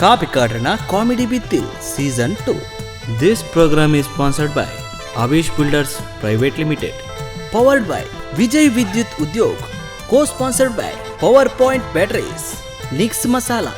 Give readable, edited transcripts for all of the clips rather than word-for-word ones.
Kapikadana comedy Bittl season 2. This programme is sponsored by Avish builders private limited, powered by Vijay Vidyut Udyog, co sponsored by power point batteries, Nix masala.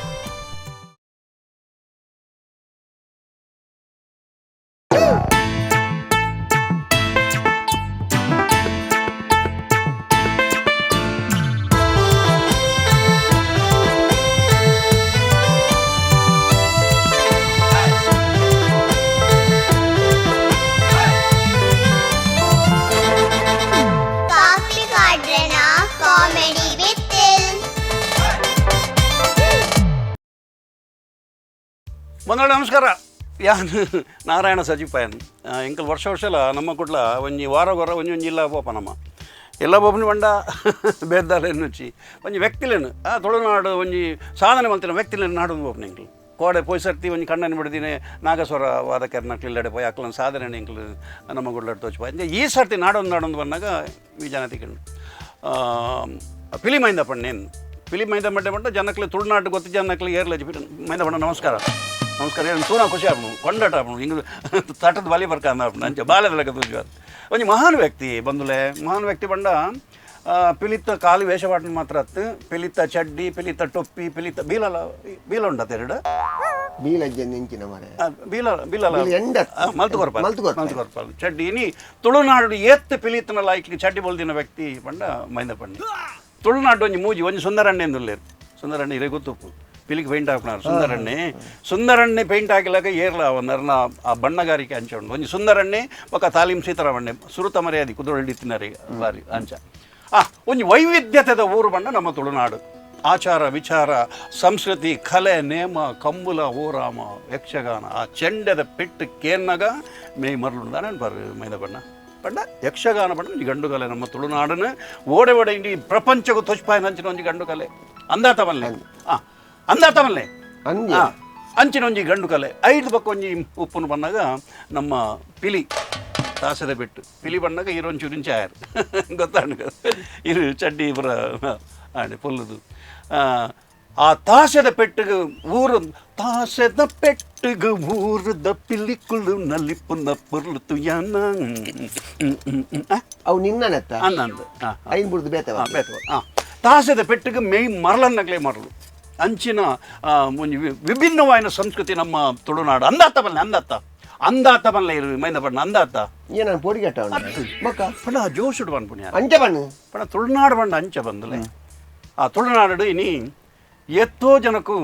Kapikadana comedy Bittl. ಬಂದೋಳ ನಮಸ್ಕಾರ. ಯಾನ್ ನಾರಾಯಣ ಸಜಿಪಾಯನ್. ಎಂಕಲ್ ವರ್ಷ ವರ್ಷಲ ನಮ್ಮ ಕುಡ್ಲ ಒಂಜಿ ವಾರ ವಾರ ಒಂಜಿ ಒಂಜಿ ಇಲ್ಲ ಪೋಪ ನಮ್ಮ ಎಲ್ಲ ಬೋಪನಿ ಬಂಡ ಬೇದ್ದಾಲೇನು ಒಂಜಿ ವ್ಯಕ್ತಿಲೇನು ಆ ತುಳುನಾಡು ಒಂಜಿ ಸಾಧನೆ ಮಲ್ತಿನ ವ್ಯಕ್ತಿಲೇನು ನಾಡು ಬೋಪನ ಎಂಕಲ್ ಕೋಡೆ ಪೋಯ್ ಸರ್ತಿ ಒಂಜಿ ಕಣ್ಣನ ಬಿಡ್ದಿನಿ ನಾಗಸ್ವರ ವಾದಕರ್ನ ಇಲ್ಲಡೆ ಪೋಯ್ ಅಕ್ಲನ ಸಾಧನೆ ಎಂಕಲ್ ನಮ್ಮ ಗುಡ್ಲಾಡ್ ತೋಚ್ ಪೋಯ್. ಈ ಸರ್ತಿ ನಾಡೊಂದು ನಾಡೊಂದು ಬಂದಾಗ ಈ ಜನ ತಿಕ್ಕಂಡು ಪಿಲಿ ಮೈಂದ ಪಣ್ಣೇನು ಪಿಲಿ ಮೈಂದ ಮಡ್ಡೆ ಬಂಡ ಜನಕ್ಲೆ ತುಳುನಾಡು ಗೊತ್ತು ಜನಕ್ಲೆ ಏರ್ಲಜಿ ಮೈಂದ ಬಣ್ಣ. ನಮಸ್ಕಾರ ನಮಸ್ಕಾರ. ಏನು ತೂನ ಖುಷಿ ಆಪಣು ಕೊಂಡಾಟ ಆಪಣು ಹಿಂಗೆ ತಟದ ಬಲಿ ಬರ್ಕಂದ ಆಪಣು ಅಂಚೆ ಬಾಲ್ಯದ ಲೆಕ್ಕ ತೂಜು. ಒಂಜಿ ಮಹಾನ್ ವ್ಯಕ್ತಿ ಬಂದುಲೆ ಮಹಾನ್ ವ್ಯಕ್ತಿ ಬಂಡ ಪಿಲಿತ್ತ ಕಾಲು ವೇಷವಾಟನ ಮಾತ್ರ ಅತ್ತು ಪಿಲಿತ್ತ ಚಡ್ಡಿ ಪಿಲಿತ್ತ ಟೊಪ್ಪಿ ಪಿಲಿತ್ತ ಬೀಲಲ ಬೀಲ ಉಂಡತ್ತ ಎರಡು ಬೀಲಜ್ಜೆ ನೆಂಚಿನ ಮರೆ ಬೀಲ ಬೀಲಲ ಬೀಲ ಎಂಡ ಮಲ್ತು ಕೊರ್ಪ ಮಲ್ತು ಕೊರ್ಪ. ಮಲ್ತು ಕೊರ್ಪ ಚಡ್ಡಿ ಇನಿ ತುಳುನಾಡು ಏತ್ ಪಿಲಿತ್ತನ ಲಾಯ್ಕ್ಲಿ ಚಡ್ಡಿ ಬೊಲ್ದಿನ ವ್ಯಕ್ತಿ ಪಂಡ ಮೈಂದ ಪಂಡ. ತುಳುನಾಡು ಒಂಜಿ ಮೂಜಿ ಒಂಜಿ ಸುಂದರಣ್ಣೆ ಎಂದುಲ್ಲೇರು ಸುಂದರಣ್ಣೆ ಇರೇ ಗೊತ್ತುಪ್ಪು ಪಿಲಿಗೆ ಪೇಂಟ್ ಹಾಕ್ನಾರು ಸುಂದರಣ್ಣೆ ಸುಂದರಣ್ಣೆ ಪೇಂಟ್ ಹಾಕಿಲಾಗ ಏರ್ಲ ಒಂದರ್ನ ಆ ಬಣ್ಣಗಾರಿಕೆ ಅಂಚ ಉಂಡು ಒಂಜಿ ಸುಂದರಣ್ಣೆ ಬೊಕ್ಕ ತಾಲೀಮ್ ಸೀತಾರಾಮಣ್ಣೆ ಸುರುತ ಮರ್ಯಾದೆ ಕುದುರೆ ಹಿಡಿತಿನಾರಿ ಬಾರಿ ಅಂಚ. ಒಂಜಿ ವೈವಿಧ್ಯತೆದ ಊರು ಬಣ್ಣ ನಮ್ಮ ತುಳುನಾಡು. ಆಚಾರ ವಿಚಾರ ಸಂಸ್ಕೃತಿ ಕಲೆ ನೇಮ ಕಂಬುಲ ಓರಾಮ ಯಕ್ಷಗಾನ ಆ ಚೆಂಡೆದ ಪೆಟ್ಟು ಕೇನ್ನಗ ಮೇ ಮರಳುಂಡ ಬರ್ ಮೈದ ಬಣ್ಣ ಬಣ್ಣ ಯಕ್ಷಗಾನ ಬಣ್ಣ ಒಂಜಿ ಗಂಡು ಕಲೆ ನಮ್ಮ ತುಳುನಾಡನ್ನು ಓಡೆ ಓಡೆ ಇಂಡಿ ಪ್ರಪಂಚಕ್ಕೂ ತೊಚ್ಪಾಯ ಅಂಚಿನ ಒಂಜಿ ಗಂಡು ಕಲೆ ಅಂದಾತ ಬಲ್ಲೆ ಅಂದಾತ ಬಲ್ಲೆ ಅಂದೆ. ಅಂಚಿನ ಒಂಜಿ ಗಂಡು ಕಲೆ ಐದು ಪಕ್ಕ ಒಂಜಿ ಉಪ್ಪುನು ಬಂದಾಗ ನಮ್ಮ ಪಿಲಿ ತಾಸದ ಬೆಟ್ಟು ಪಿಲಿ ಬಣ್ಣಗ ಇರೊಂಚೂರು ಆಯರು ಗೊತ್ತಾಂಡು ಇರು ಚಡ್ಡಿ ಪುರ ಆಂಡೆ ಪೊಲ್ಲುದು ಆ ತಾಸದ ಪೆಟ್ಟಿಗೆ ಊರು ತಾಸದ ಪೆಟ್ಟಿಗೆ ಊರದ ಪಿಲಿಕುಳು ನಲಿಪುನ ಪೊರ್ಲು ತುಯನ ಅವು ನಿನ್ನನೆತ್ತ ಅಂದಂದು ಐನ್ ಬುಡ್ದು ಬೇತವ ಬೇತವ ತಾಸದ ಪೆಟ್ಟಿಗೆ ಮೇಯ್ ಮರಳನ್ನಗ್ಲೇ ಮರಳು ಅಂಚಿನ ಒಂಜಿ ವಿಭಿನ್ನವಾದ ಸಂಸ್ಕೃತಿ ನಮ್ಮ ತುಳುನಾಡು. ಅಂದಾತ ಬಲ್ಲೆ ಅಂದಾತ ಅಂದಾತ ಬಲ್ಲೆ ಇರು ಮೈಂದ ಬಣ್ಣ ಅಂದಾತ ಏನ ಪೊಡಿಗಟ್ಟ ಬೊಕ್ಕ ಪಣ ಜೋಶುಡು ಪನ್ಪುಣ್ಯ ಅಂಚ ಬಣ್ಣು ಪಣ ತುಳುನಾಡು ಬಣ್ಣ ಅಂಚ ಬಂದಲೆ ಆ ತುಳುನಾಡು ಇನಿ ಎತ್ತೋ ಜನಕ್ಕೂ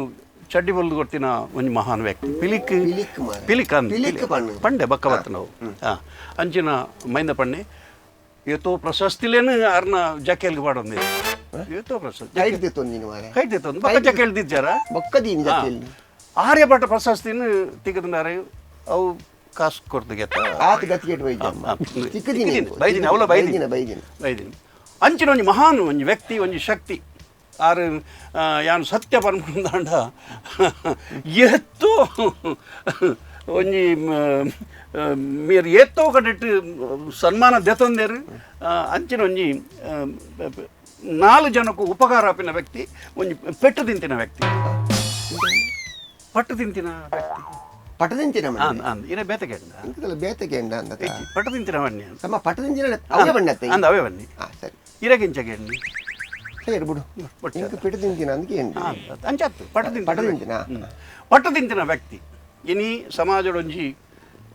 ಚಡ್ಡಿ ಬಲ್ದು ಕೊಡ್ತಿನ ಒಂಜಿ ಮಹಾನ್ ವ್ಯಕ್ತಿ ಪಿಲಿಕ್ ಪಿಲಿಕ್ ಮಾರ್ರೆ. ಪಿಲಿಕ್ ಅಂದ್ ಪಿಲಿಕ್ ಪಣ್ಣು. ಪಂಡೆ ಬಕ್ಕ ಬತ್ತ ನಾವು ಅಂಚಿನ ಮೈಂದ ಪಣ್ಣೆ ಏತೋ ಪ್ರಶಸ್ತಿಲೇನು ಅರ್ನ ಜಕ್ಕೆಲ್ಗೆ ಪಾಡೊಂದು ಏತೋ ಪ್ರಶಸ್ತಿ ಕೈಟ್ ತಿತ್ತೊಂದು ನೀನು ಮಾರೆ ಕೈಟ್ ತಿತ್ತೊಂದು ಬಕ್ಕ ಜಕ್ಕೆಲ್ ದಿಜ್ಜಾರ ಬೊಕ್ಕ ದೀನಿ ಜಕ್ಕೆಲ್ ಆರ್ಯಭಟ ಪ್ರಶಸ್ತಿನ ತಿಗದನಾರೆ ಅವು ಕಾಸು ಕೊಡ್ದು ಗೆತ್ತ ಆತ ಗತಿಗೆಟ್ ಬೈಜಮ್ಮ ತಿಕ್ಕದೀನಿ ಬೈದಿನಿ ಅವಲ ಬೈದಿನಿ ಬೈದಿನ ಬೈದಿನ ಬೈದಿನಿ ಅಂಚಿನ ಒಂಜಿ ಮಹಾನ್ ಒಂಜಿ ವ್ಯಕ್ತಿ ಒಂಜಿ ಶಕ್ತಿ ಆರು ಯಾನು ಸತ್ಯ ಪನ್ಪುಂದಾಂಡ ಏತ್ತೋ ಒಂಜಿ ಮೇರ್ ಏತ್ತೋ ಕಡೆಟ್ ಸನ್ಮಾನ ದೆತೊಂದೇರು ಅಂಚಿನ ಒಂಜಿ ನಾಲು ಜನಕ್ಕೂ ಉಪಕಾರ ಆಪಿನ ವ್ಯಕ್ತಿ ಒಂಜಿ ಪೆಟ್ಟು ತಿಂತಿನ ವ್ಯಕ್ತಿ ಪಟ್ಟು ತಿಂತಿನ ವ್ಯಕ್ತಿ ಪಟದಿಂಚಿನ ಅಂದ್ ಅಂದ್ ಇರೇ ಬೇತೆಗೆ ಇಂಕದಲ್ಲ ಬೇತೆಗೆ ಎಂಡ ಅಂದ ಪಟ್ಟು ತಿಂತಿನ ಬನ್ನಿ ತಮ್ಮ ಪಟದಿಂಚಿನ ಅವೇ ಬಣ್ಣತ್ತೆ ಅಂದ ಅವೇ ಬನ್ನಿ ಸರಿ ಇರಗಿಂಚಗೆ ಎಣ್ಣೆ ಸರಿ ಬಿಡು ಇಂಕ ಪೆಟ್ಟು ತಿಂತಿನ ಅಂದ್ಕೆ ಎಂಡಿ ಅಂಚಾತ್ತು ಪಟ್ಟು ತಿಂತಿನ ಪಟ್ಟು ತಿಂತಿನ? ಪಟ್ಟು ತಿಂತಿನ ವ್ಯಕ್ತಿ ಇನಿ ಸಮಾಜಡೊಂಜಿ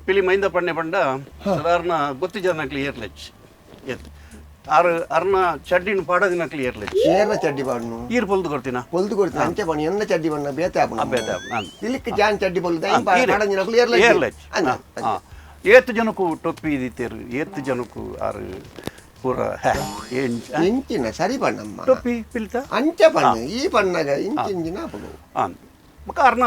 ಪಿಲಿ ಮೈಂದ ಪಣ್ಣೆ ಪಂಡ ಸಾಧಾರಣ ಗೊತ್ತಿ ಜನಕ್ಲಿ ಏರ್ಲೆಚ್ ಎತ್ ಆರು ಅರ್ನ ಚಡ್ಡಿನ ಪಾಡದಿನಕ್ಲಿ ಏರ್ಲೆಚ್ ಏರ್ನ ಚಡ್ಡಿ ಪಾಡ್ನು ಈರ್ ಪೊಲ್ದು ಕೊಡ್ತೀನ ಪೊಲ್ದು ಕೊಡ್ತೀನಿ ಅಂಚೆ ಬಣ್ಣ ಎನ್ನ ಚಡ್ಡಿ ಬಣ್ಣ ಬೇತೆ ಆಪುನ ಬೇತೆ ಆಪುನ, ಅಂದ್. ಇಲ್ಲಿಕ್ಕೆ ಜಾನ್ ಚಡ್ಡಿ ಪೊಲ್ದು ಪಾಡಂಜಿನ ಏರ್ಲ ಏರ್ಲೆಚ್ ಅಂದ ಏತ್ ಜನಕ್ಕೂ ಟೊಪ್ಪಿ ಇದಿತ್ತೇರು ಏತ್ ಜನಕ್ಕೂ ಆರು ಪೂರ ಇಂಚಿನ ಸರಿ ಬಣ್ಣಮ್ಮ ಟೊಪ್ಪಿ ಪಿಲ್ತ ಅಂಚೆ ಬಣ್ಣ ಈ ಬಣ್ಣಗ ಇಂಚಿಂಚಿನ ಆಪುನು ಅಂದ್ ಬೊಕ್ಕ ಅರ್ನ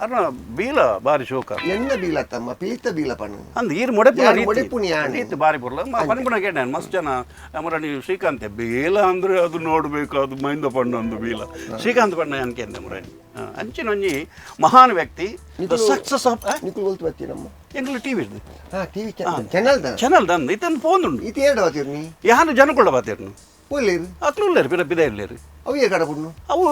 ಅರ್ನ ಬೀಲ ಬಾರಿ ಶೋಕ ಎನ್ನ ಬೀಲತ್ತಮ್ಮ ಪಿಲಿತ ಬೀಲ ಪಣ್ಣು ಅಂದ್ ಈರ್ ಮೊಡೆಪುನ ಯಾನ್ ರೀತಿ ಮೊಡೆಪುನಿ ಯಾನ್. ರೀತಿ ಬಾರಿ ಬರಲ್ಲ ಪನ್ಪುನ ಕೇಳ ಮಸ್ತ್ ಜನ ಮುರಣಿ ಶ್ರೀಕಾಂತ್ ಬೀಲ ಅಂದ್ರೆ ಅದು ನೋಡ್ಬೇಕು ಅದು ಮೈಂದ ಪಣ್ಣು ಅಂದು ಬೀಲ ಶ್ರೀಕಾಂತ್ ಬಣ್ಣ ಅನ್ಕೆಂದೆ ಮುರಣಿ ಅಂಚಿನ ಒಂಜಿ ಮಹಾನ್ ವ್ಯಕ್ತಿ the success of ನಿಕುಲ್ ಗೊತ್ತು ಬತ್ತೀನಮ್ಮ ಎಂಕ್ಲ ಟಿವಿ ಇರ್ದು ಹಾ TV channel the channel ದಂದು ಇತ್ತಂದು phone ಉಂಡು ಇತ್ತೆ ಎರಡು ಬತ್ತೀರ್ ನೀ ಯಾನು ಜನಕೊಳ್ಳ ಬಾತಿರ್ನು ಒಲ್ಲೇರು ಅಕ್ಲು ಉಲ್ಲೇರು ಪಿರ ಬಿದ ಇಲ್ಲೇರು ಅವು ಏರ್ ಕಡಪುಡ್ನು ಅವು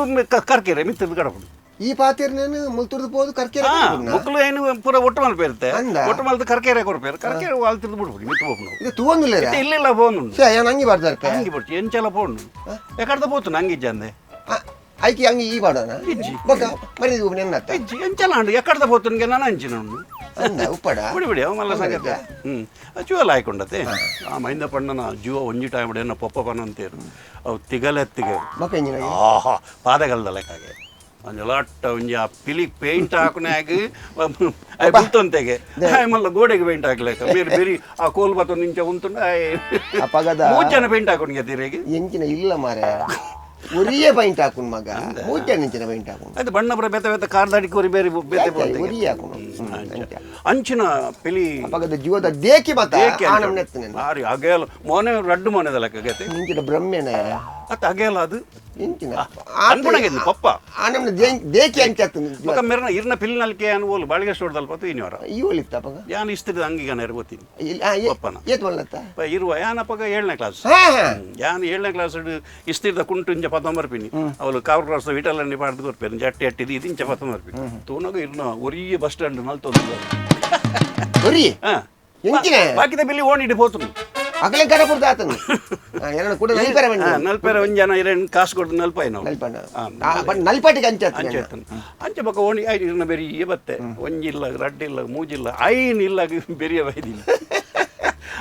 ಕರ್ಕೆರೆ ಮಿತ್ತದ ಕಡಪುಡು ಈ ಪಾತಿರ್ನೇನು ಮುಲ್ತುರ್ದು ಪೋದು ಕರ್ಕೇರೆ ಮುಕ್ಕಲು ಏನು ಪೂರ ಒಟ್ಟು ಮಲ್ಪೇರುತ್ತೆ ಒಟ್ಟು ಮಲ್ತು ಕರ್ಕೇರೆ ಕೊರ್ಪೇರು ಕರ್ಕೇರೆ ವಾಲ್ತಿರ್ದು ಬಿಡ್ಬಿಡಿ ಮಿತ್ತು ಹೋಗ್ನು ಇದು ತೂವೊಂದುಲ್ಲೇರ ಇಲ್ಲ ಪೋನು ಸೇ ಏನು ಅಂಗಿ ಬಾರ್ದಾರ್ಪೆ ಅಂಗಿ ಬಿಡ್ಚಿ ಎಂಚೆಲ್ಲ ಪೋಂಡು ಎಕಡ್ದ ಪೋತು ನಂಗಿ ಇಜ್ಜಂದೆ ಐಕಿ ಅಂಗಿ ಈ ಬಾಡೋಣ ಇಜ್ಜಿ. ಬೊಕ ಮರಿ ನೆನ್ನತ್ತ ಇಜ್ಜಿ ಎಂಚೆಲ್ಲ ಅಂಡು ಎಕಡ್ದ ಪೋತುನ್ಗೆ ನಾನು ಅಂಚಿನ ಉಂಡು ಅಂದ ಉಪ್ಪಡ ಬಿಡಿ ಬಿಡಿ ಅವ ಮಲ್ಲ ಸಂಗತಿ ಜೀವ ಹಾಕೊಂಡತೆ ಆ ಮೈಂದ ಪಣ್ಣನ ಜೀವ ಒಂಜಿ ಟೈಮ್ ಎನ್ನ ಪೊಪ್ಪ ಪನ ಅಂತೇರು ಅವು ತಿಗಲೆತ್ತಿಗೆ ಬೊಕ ಎಂಜಿನ ಆಹಾ ಪಾದಗಲ್ದ ಲೆಕ್ಕಾಗೆ ಒಂಜಿ ಲಾಟ್ ಒಂಜಿ ಆ ಪಿಲಿ ಪೇಂಟ್ ಹಾಕುನಾಗ ಬುತ್ತಂತೆಗೆ ಆಯ್ ಮಲ್ಲ ಗೋಡೆಗೆ ಪೇಂಟ್ ಹಾಕ್ಲೆಕ್ಕ ಬೇರೆ ಬೇರೆ ಆ ಕೋಲ್ ಬತ್ತೊಂದು ಇಂಚ ಉಂತುಂಡು ಆಯ್ ಅಪಗದ ಮೂರು ಜನ ಪೇಂಟ್ ಹಾಕೊಂಡು ತೀರಿಗೆ ಎಂಚಿನ ಇಲ್ಲ ಮಾರೆ ಒರಿಯೇ ಪೈಂಟ್ ಹಾಕುನ್ ಮಗ ಮೂರು ಜನ ಎಂಚಿನ ಪೈಂಟ್ ಹಾಕುನ್ ಆಯ್ತು ಬಣ್ಣ ಪುರ ಬೇತೆ ಬೇತೆ ಕಾರ್ದಾಡಿ ಕೋರಿ ಬೇರೆ ಬೇತೆ ಆಯ್ತು, ಒರಿಯೇ ಹಾಕುನು. ಅಂಚ. ಅಂಚಿನ ಪಿಲಿ ಅಪಗದ ಜೀವದ ದೇಕಿ ಬತ್ತ ದೇಕಿ ಆ ನಮ್ನೆ ಎತ್ತನೆ ಭಾರಿ ಅಗೇಲ ಮೋನೆ ರಡ್ಡು ಮೋನೆದ ಲೆಕ್ಕ ಗತೆ ಇಂಚಿನ ಬ್ರಹ್ಮೇನ ಅತ್ತ ಅಗೇಲ ಅದು ಇಂಚಿನ ಅನ್ಪುಣಗಿದ್ದು ಪಪ್ಪ ಆ ನಮ್ನೆ ದೇಕಿ ಅಂಚ ಮಗ ಮೆರ್ನ ಇರ್ನ ಪಿಲಿನಲ್ಕೆ ಅನ್ವೋಲು ಬಾಳಿಗೆ ಸೋಡ್ದಲ್ಪ ಇನಿವರ ಈ ಒಲಿತ್ತ ಅಪಗ ಯಾನ್ ಇಸ್ತಿದ ಅಂಗಿಗನ ಗೊತ್ತೀನಿ ಇಲ್ಲಿ, ಆ, ಪಪ್ಪನ. ಏತ್ ಮಲ್ಲತ್ತ ಇರುವ ಯಾನಪ್ಪಗ ಏಳನೇ ಕ್ಲಾಸ್ ಹಾ ಹಾ ಯಾನ್ ಏಳನೇ ಕ್ಲಾಸ್ ಇಸ್ತಿರ್ದ ಕುಂಟು ಇಂಚ ಪತ್ತೊಂಬರ್ಪಿನಿ ಅವಳು ಕಾವರ್ ಕ್ರಾಸ್ ವಿಟಲನ್ನಿ ಪಾಡ್ದು ಕೊರ್ಪೇನು ಜಟ್ಟಿ ಅಟ್ಟಿದ್ದು ಇದು ಇಂಚ ಪತ್ತೊಂಬರ್ಪಿನಿ ತೂನಗ ಇರ್ನ ಒರಿಯ ಬಸ್ ಸ್ಟ್ಯಾಂಡ್ ನಲ್ತೊಂದು ಒರಿ ಹಾ ಎಂಚಿನ ಬಾಕಿದ ಬಿಲ್ಲಿ ಓಣಿಡಿ ಪೋತುನು ಅಗಲೆ ಕಡಪುರ್ದ ಆತನು ಎರಡು ಕೂಡ ನಲ್ಪೆರೆ ಬಂಡಿ ನಲ್ಪೆರ ಒಂಜಿ ಜನ ಇರೇನು ಕಾಸು ಕೊಟ್ಟು ನಲ್ಪಾಯಿ ನಾವು ನಲ್ಪಣ್ಣ ಬಟ್ ನಲ್ಪಾಟಿಗೆ ಅಂಚ ಅಂಚೆ ಇರ್ತನೆ ಅಂಚೆ ಬೊಕ್ಕ ಓಣಿ ಐದು ಇರ್ನ ಬೆರಿಯ ಬತ್ತೆ ಒಂಜಿಲ್ಲ ರಡ್ಡಿಲ್ಲ ಮೂಜಿಲ್ಲ ಐನ್ ಇಲ್ಲ ಬೆರಿಯ ಬೈದಿಲ್ಲ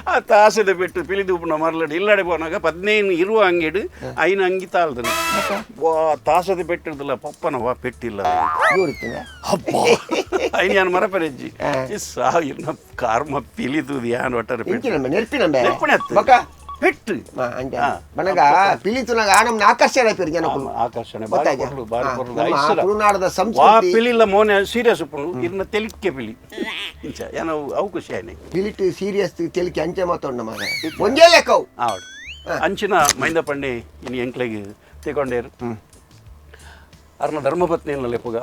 ಆ ತಾಸದ ಬಿಟ್ಟು ಪಿಲಿದು ಉಪ್ಪುನ ಮರಲಡು ಇಲ್ಲಡೆ ಪೋನಾಗ 15 ಇರುವ ಅಂಗಿಡು ಐನ ಅಂಗಿ ತಾಳ್ದನು ವಾ ತಾಸದ ಪೆಟ್ಟಿರ್ದಿಲ್ಲ ಪಪ್ಪನ ವಾ ಪೆಟ್ಟಿಲ್ಲ ಇವ್ರಿತ್ತಿನ ಅಬ್ಬಾ ಐನ್ ಯಾನ್ ಮರಪೆರೆಜ್ಜಿ ಇರ್ನ ಕಾರ್ಮ ಪಿಲಿದು ಯಾನ್ ಒಟ್ಟಾರೆ ಪೆಟ್ಟು ಇಂಚಿನ ನೆರ್ಪಿನಂಬೆ ನೆರ್ಪಿನ ಅತ್ತು. ಬೊಕ ಪೆಟ್ಟು ಅಂಚ ಹಾ. ಬನಗ ಪಿಲಿತುನಾಗ ಆ ನಮ್ನ ಆಕರ್ಷಣೆ ಆಯ್ತು ಜನಕ್ಕುಲು ಆಕರ್ಷಣೆ ಬಾರಿ ಗೊತ್ತಾಯ್ತಾ? ಪೊರ್ಲು, ಬಾರಿ ಹಾ, ಪೊರ್ಲು. ನಮ್ಮ ಐಸರ. ತುಳುನಾಡದ ವಾ ಸಂಸ್ಕೃತಿ ಪಿಲಿಲ್ಲ ಮೋನೆ ಸೀರಿಯಸ್ ಉಪ್ಪುಂಡು ಇರ್ನ ತೆಲಿಕ್ಕೆ ಪಿಲಿ ಇಂಚ ಏನೋ ಅವು ಖುಷಿ ಆಯ್ನೆ ಪಿಲಿಟ್ ಸೀರಿಯಸ್ ತೆಲಿಕೆ ಅಂಚೆ ಮಾತೋಣ ಮಾರೆ ಒಂದೇ ಲೆಕ್ಕವು ಆವಡು ಅಂಚಿನ ಮೈಂದ ಪಂಡೆ ಇನ್ನು ಎಂಕ್ಲೆಗ್ ತಿಕೊಂಡೇರು ಅರ್ನ ಧರ್ಮಪತ್ನಿ ಲೆಪ್ಪುಗ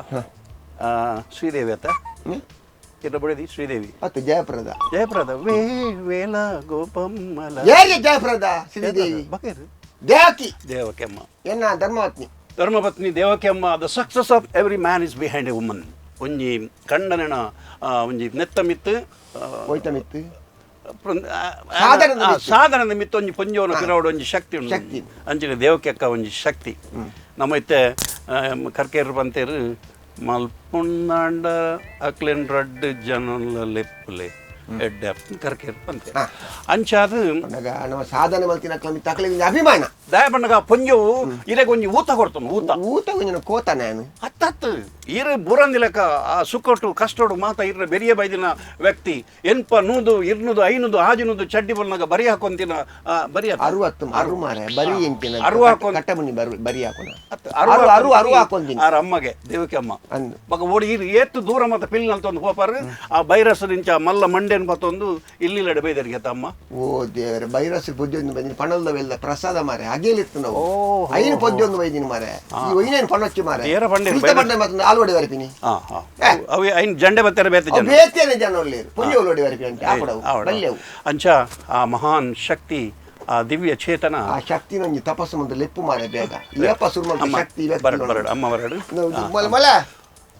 ಶ್ರೀದೇವಿ ಅತ್ತ ಇರ್ನ ಬಡಿದಿ ಶ್ರೀದೇವಿ ಅತ್ತು ಜಯಪ್ರದ ಜಯಪ್ರದ ವೇ ವೇಲ ಗೋಪಮ್ಮಲ ಯಾರಿಗೆ ಜಯಪ್ರದ ಶ್ರೀದೇವಿ ಬಕೇರು ದೇವಕಿ ದೇವಕೆಮ್ಮ ಎನ್ನ ಧರ್ಮಪತ್ನಿ ಧರ್ಮಪತ್ನಿ Devakiamma the success of every man is behind a woman ಒಂಜಿ ಕಂಡನೆನ ಒಂಜಿ ನೆತ್ತ ಮಿತ್ತು ಹೋಯ್ತ ಮಿತ್ತು ಸಾಧನದ ಮಿತ್ತು. ಸಾಧನದ ಮಿತ್ತು ಒಂಜಿ ಪೊಂಜೋನ ಪಿರವಡು ಒಂಜಿ ಶಕ್ತಿ ಉಂಟು ಶಕ್ತಿ. ಅಂಚಿನ ದೇವಕೆಕ್ಕ ಒಂಜಿ ಶಕ್ತಿ ನಮ್ಮ ಇತ್ತೆ ಕರ್ಕೇರು ಪಂತೇರು ಮಲ್ಪುಣ್ಣಾಂಡ ಅಕ್ಲೆನ್ ರಡ್ಡ್ ಜನಲ ಲೆಪ್ಪುಲೆ ಎಡ್ಡೆ ಕರ್ಕೇರು ಪಂತೇರು ಅಂಚಾದ ಪಂಡಗ ನಮ್ಮ ಸಾಧನೆ ಮಲ್ತಿನ ಕ್ಲಮಿ ತಕಲಿ ಅಭಿಮಾನ ದಾಯ ಪಂಡಗ ಪೊಂಜವು ಇರೆಗ್ ಒಂಜಿ ಊತ ಕೊಡ್ತಾನೆ ಊತ ಊತ ಒಂಜಿನ ಕೋತ ನಾನು ಅತ್ತತ್ತು ಇರು ಬುರಂದಿಲಕ ಆ ಸುಖಟ್ಟು ಕಷ್ಟೋಡು ಮಾತ ಇರ್ನ ಬೆರಿಯ ಬೈದಿನ ವ್ಯಕ್ತಿ ಎನ್ಪ 100 200 500 600 ಚಡ್ಡಿ ಬಲ್ನಾಗ ಬರಿ ಹಾಕೊಂತಿನ ಬರಿ 60 ಅರು ಮಾರೆ ಬರಿ ಎಂಚಿನ ಅರು ಹಾಕೊಂಡ್- ಕಟ್ಟಮುನಿ ಬರು ಬರಿ ಹಾಕೋಣ ಅತ್ತು, ಅರು ಅರು ಅರು ಹಾಕೊಂತೀನಿ ಆರ ಅಮ್ಮಗೆ ದೇವಕ್ಕೆ ಅಮ್ಮ ಅಂದು ಬೊಕ ಓಡಿ ಇರು ಏತ್ತು ದೂರ ಮತ್ತೆ ಪಿಲ್ಲಿನಂತ ಒಂದು ಹೋಪಾರು ಆ ಬೈರಸ್ ನಿಂಚ ಮಲ್ಲ ಮಂಡೆನ್ ಪತ್ತೊಂದು ಇಲ್ಲಿ ಬೈದರಿಗೆ ಅಮ್ಮ ಓ ದೇವರ ಬೈರಸ್ ಪೊದ್ಯೊಂದು ಬಂದಿನಿ ಪಣಲ್ದ ವೆಲ್ಲ ಪ್ರಸಾದ ಮಾರೆ ಅಗೇಲಿತ್ತು ನಾವು ಐನು ಪೊದ್ಯೊಂದು ಬೈದಿನಿ ಮಾರೆ ಈ ಒಯ್ನೇನು ಪಣೊಚ್ಚಿ ಮಾರೆ ಏರ ಪಂಡೆ ಸುಲ್ತ ಪಂಡೆ ಮತ್ತೆ ಆಲ್ವಡಿ ವರಪಿನಿ ಹಾ ಹಾ ಅವು ಐನ್ ಜಂಡೆ ಬತ್ತಾರೆ ಬೇತೆ ಜನ ಬೇತೇನೆ ಜನ ಒಳ್ಳೆಯರು ಪೊಂಜೆ ಒಳ್ಳೆ ವರಪಿನಿ ಅಂತ ಆಪಡವು ಬಲ್ಲೆವು ಅಂಚ ಆ ಮಹಾನ್ ಶಕ್ತಿ ಆ ದಿವ್ಯ ಚೇತನ ಆ ಶಕ್ತಿನ ಒಂಜಿ ತಪಸ್ಸು ಮಂದು ಲೆಪ್ಪು ಮಾರೆ ಬೇಗ ಲೇಪ ಸುರು ಮಂತು ಅಮ್ಮ ಶಕ್ತಿ ವ್ಯಕ್ತಿ ಬರಡು ಬರಡು ಅಮ್ಮ ಬರಡು ಮೊಲ ಮೊಲ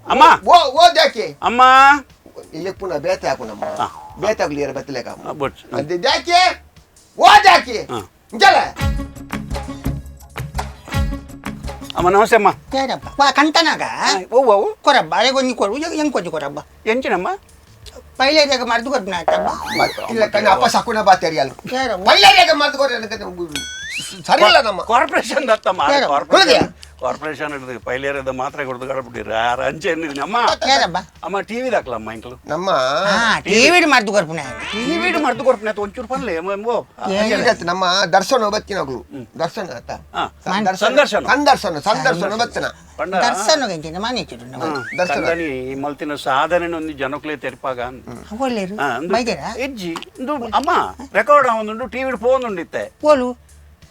ಅಮ್ಮ ಓ ಓ ದ್ಯಾಕೆ ಅಮ್ಮ ಲೆಪ್ಪುನ ಬೇತೆ ಹಾಕು ನಮ್ಮ ಬೇತೆ ಹಾಕ್ಲಿ ಯಾರ ಬತ್ತಲೇಕ ಬೊಚ್ಚು. ಅದೇ ದ್ಯಾಕೆ ಓ ದ್ಯಾಕೆ ಹಾ. ಇಂಚಲ ಅಮ್ಮ ನಮಸ್ತೆ ಅಮ್ಮ ಯಾರಪ್ಪ ವಾ ಕಂಟನಾಗ ಓ ಓ ಕೊರಬ್ಬ ಅರೆಗೊಂಜಿ ಕೊರು ಹೆಂಗ್ ಕೊಂಜಿ ಕೊರಬ್ಬ ಎಂಚಿನಮ್ಮ ಪೈಲೇದಾಗ ಮರ್ದು ಕೊರ್ಪಿನ ಆಯ್ತಬ್ಬ ಇಲ್ಲ ಕಣ್ಣ ಅಪ್ಪ ಸಾಕುನ ಬಾತೇರಿ ಅಲ್ಲ ಯಾರವ್ವ? ಪೈಲಾರಿಯಾಗ ಮರ್ದು ಕೊರ ಸರಿ ಇಲ್ಲ ನಮ್ಮ ಕಾರ್ಪೊರೇಷನ್ ದತ್ತಮ್ಮ ಯಾರವ್ವ? ಕಾರ್ಪೊರೇಷನ್ ಕಾರ್ಪೊರೇಷನ್ ಹಿಡಿದು ಪೈಲೇರದ ಮಾತ್ರೆ ಕೊಡ್ದು ಕಡಬಿಟ್ಟಿರ ಯಾರು ಅಂಚೆ ಏನಿದೆ ಅಮ್ಮ ಯಾರಬ್ಬ ಅಮ್ಮ ಟಿವಿ ದಾಕ್ಲಮ್ಮ ಇಂಕ್ಲು ನಮ್ಮ ಹಾ ಟಿವಿ ಮರ್ದು ಕೊರ್ಪಿನ ಟಿವಿ ಮರ್ದು ಕೊರ್ಪಿನ ಒಂಚೂರು ಪನ್ಲೆ ಓ ಇವತ್ತು ನಮ್ಮ ದರ್ಶನ ಬತ್ತಿನಗಳು ದರ್ಶನ ಆತ ಹಾ. ಸಂದರ್ಶನ ಸಂದರ್ಶನ. ಸಂದರ್ಶನ ಸಂದರ್ಶನ ಬತ್ತಿನ ಪಂಡ ದರ್ಶನ ಎಂಚಿನ ಮಾನೇಚಿರು ನಾವು ದರ್ಶನ. ಕಂದನಿ ಮಲ್ತಿನ ಸಾಧನೆ ಒಂದು ಜನಕ್ಲೇ ತೆರಪಾಗ ಒಳ್ಳೇರು ಬೈದೇರಾ ಎಜ್ಜಿ ಇಂದು ಅಮ್ಮ ರೆಕಾರ್ಡ್ ಆವೊಂದುಂಡು ಟಿವಿ ಫೋನ್ ಉಂಡಿತ್ತೆ ಓಲು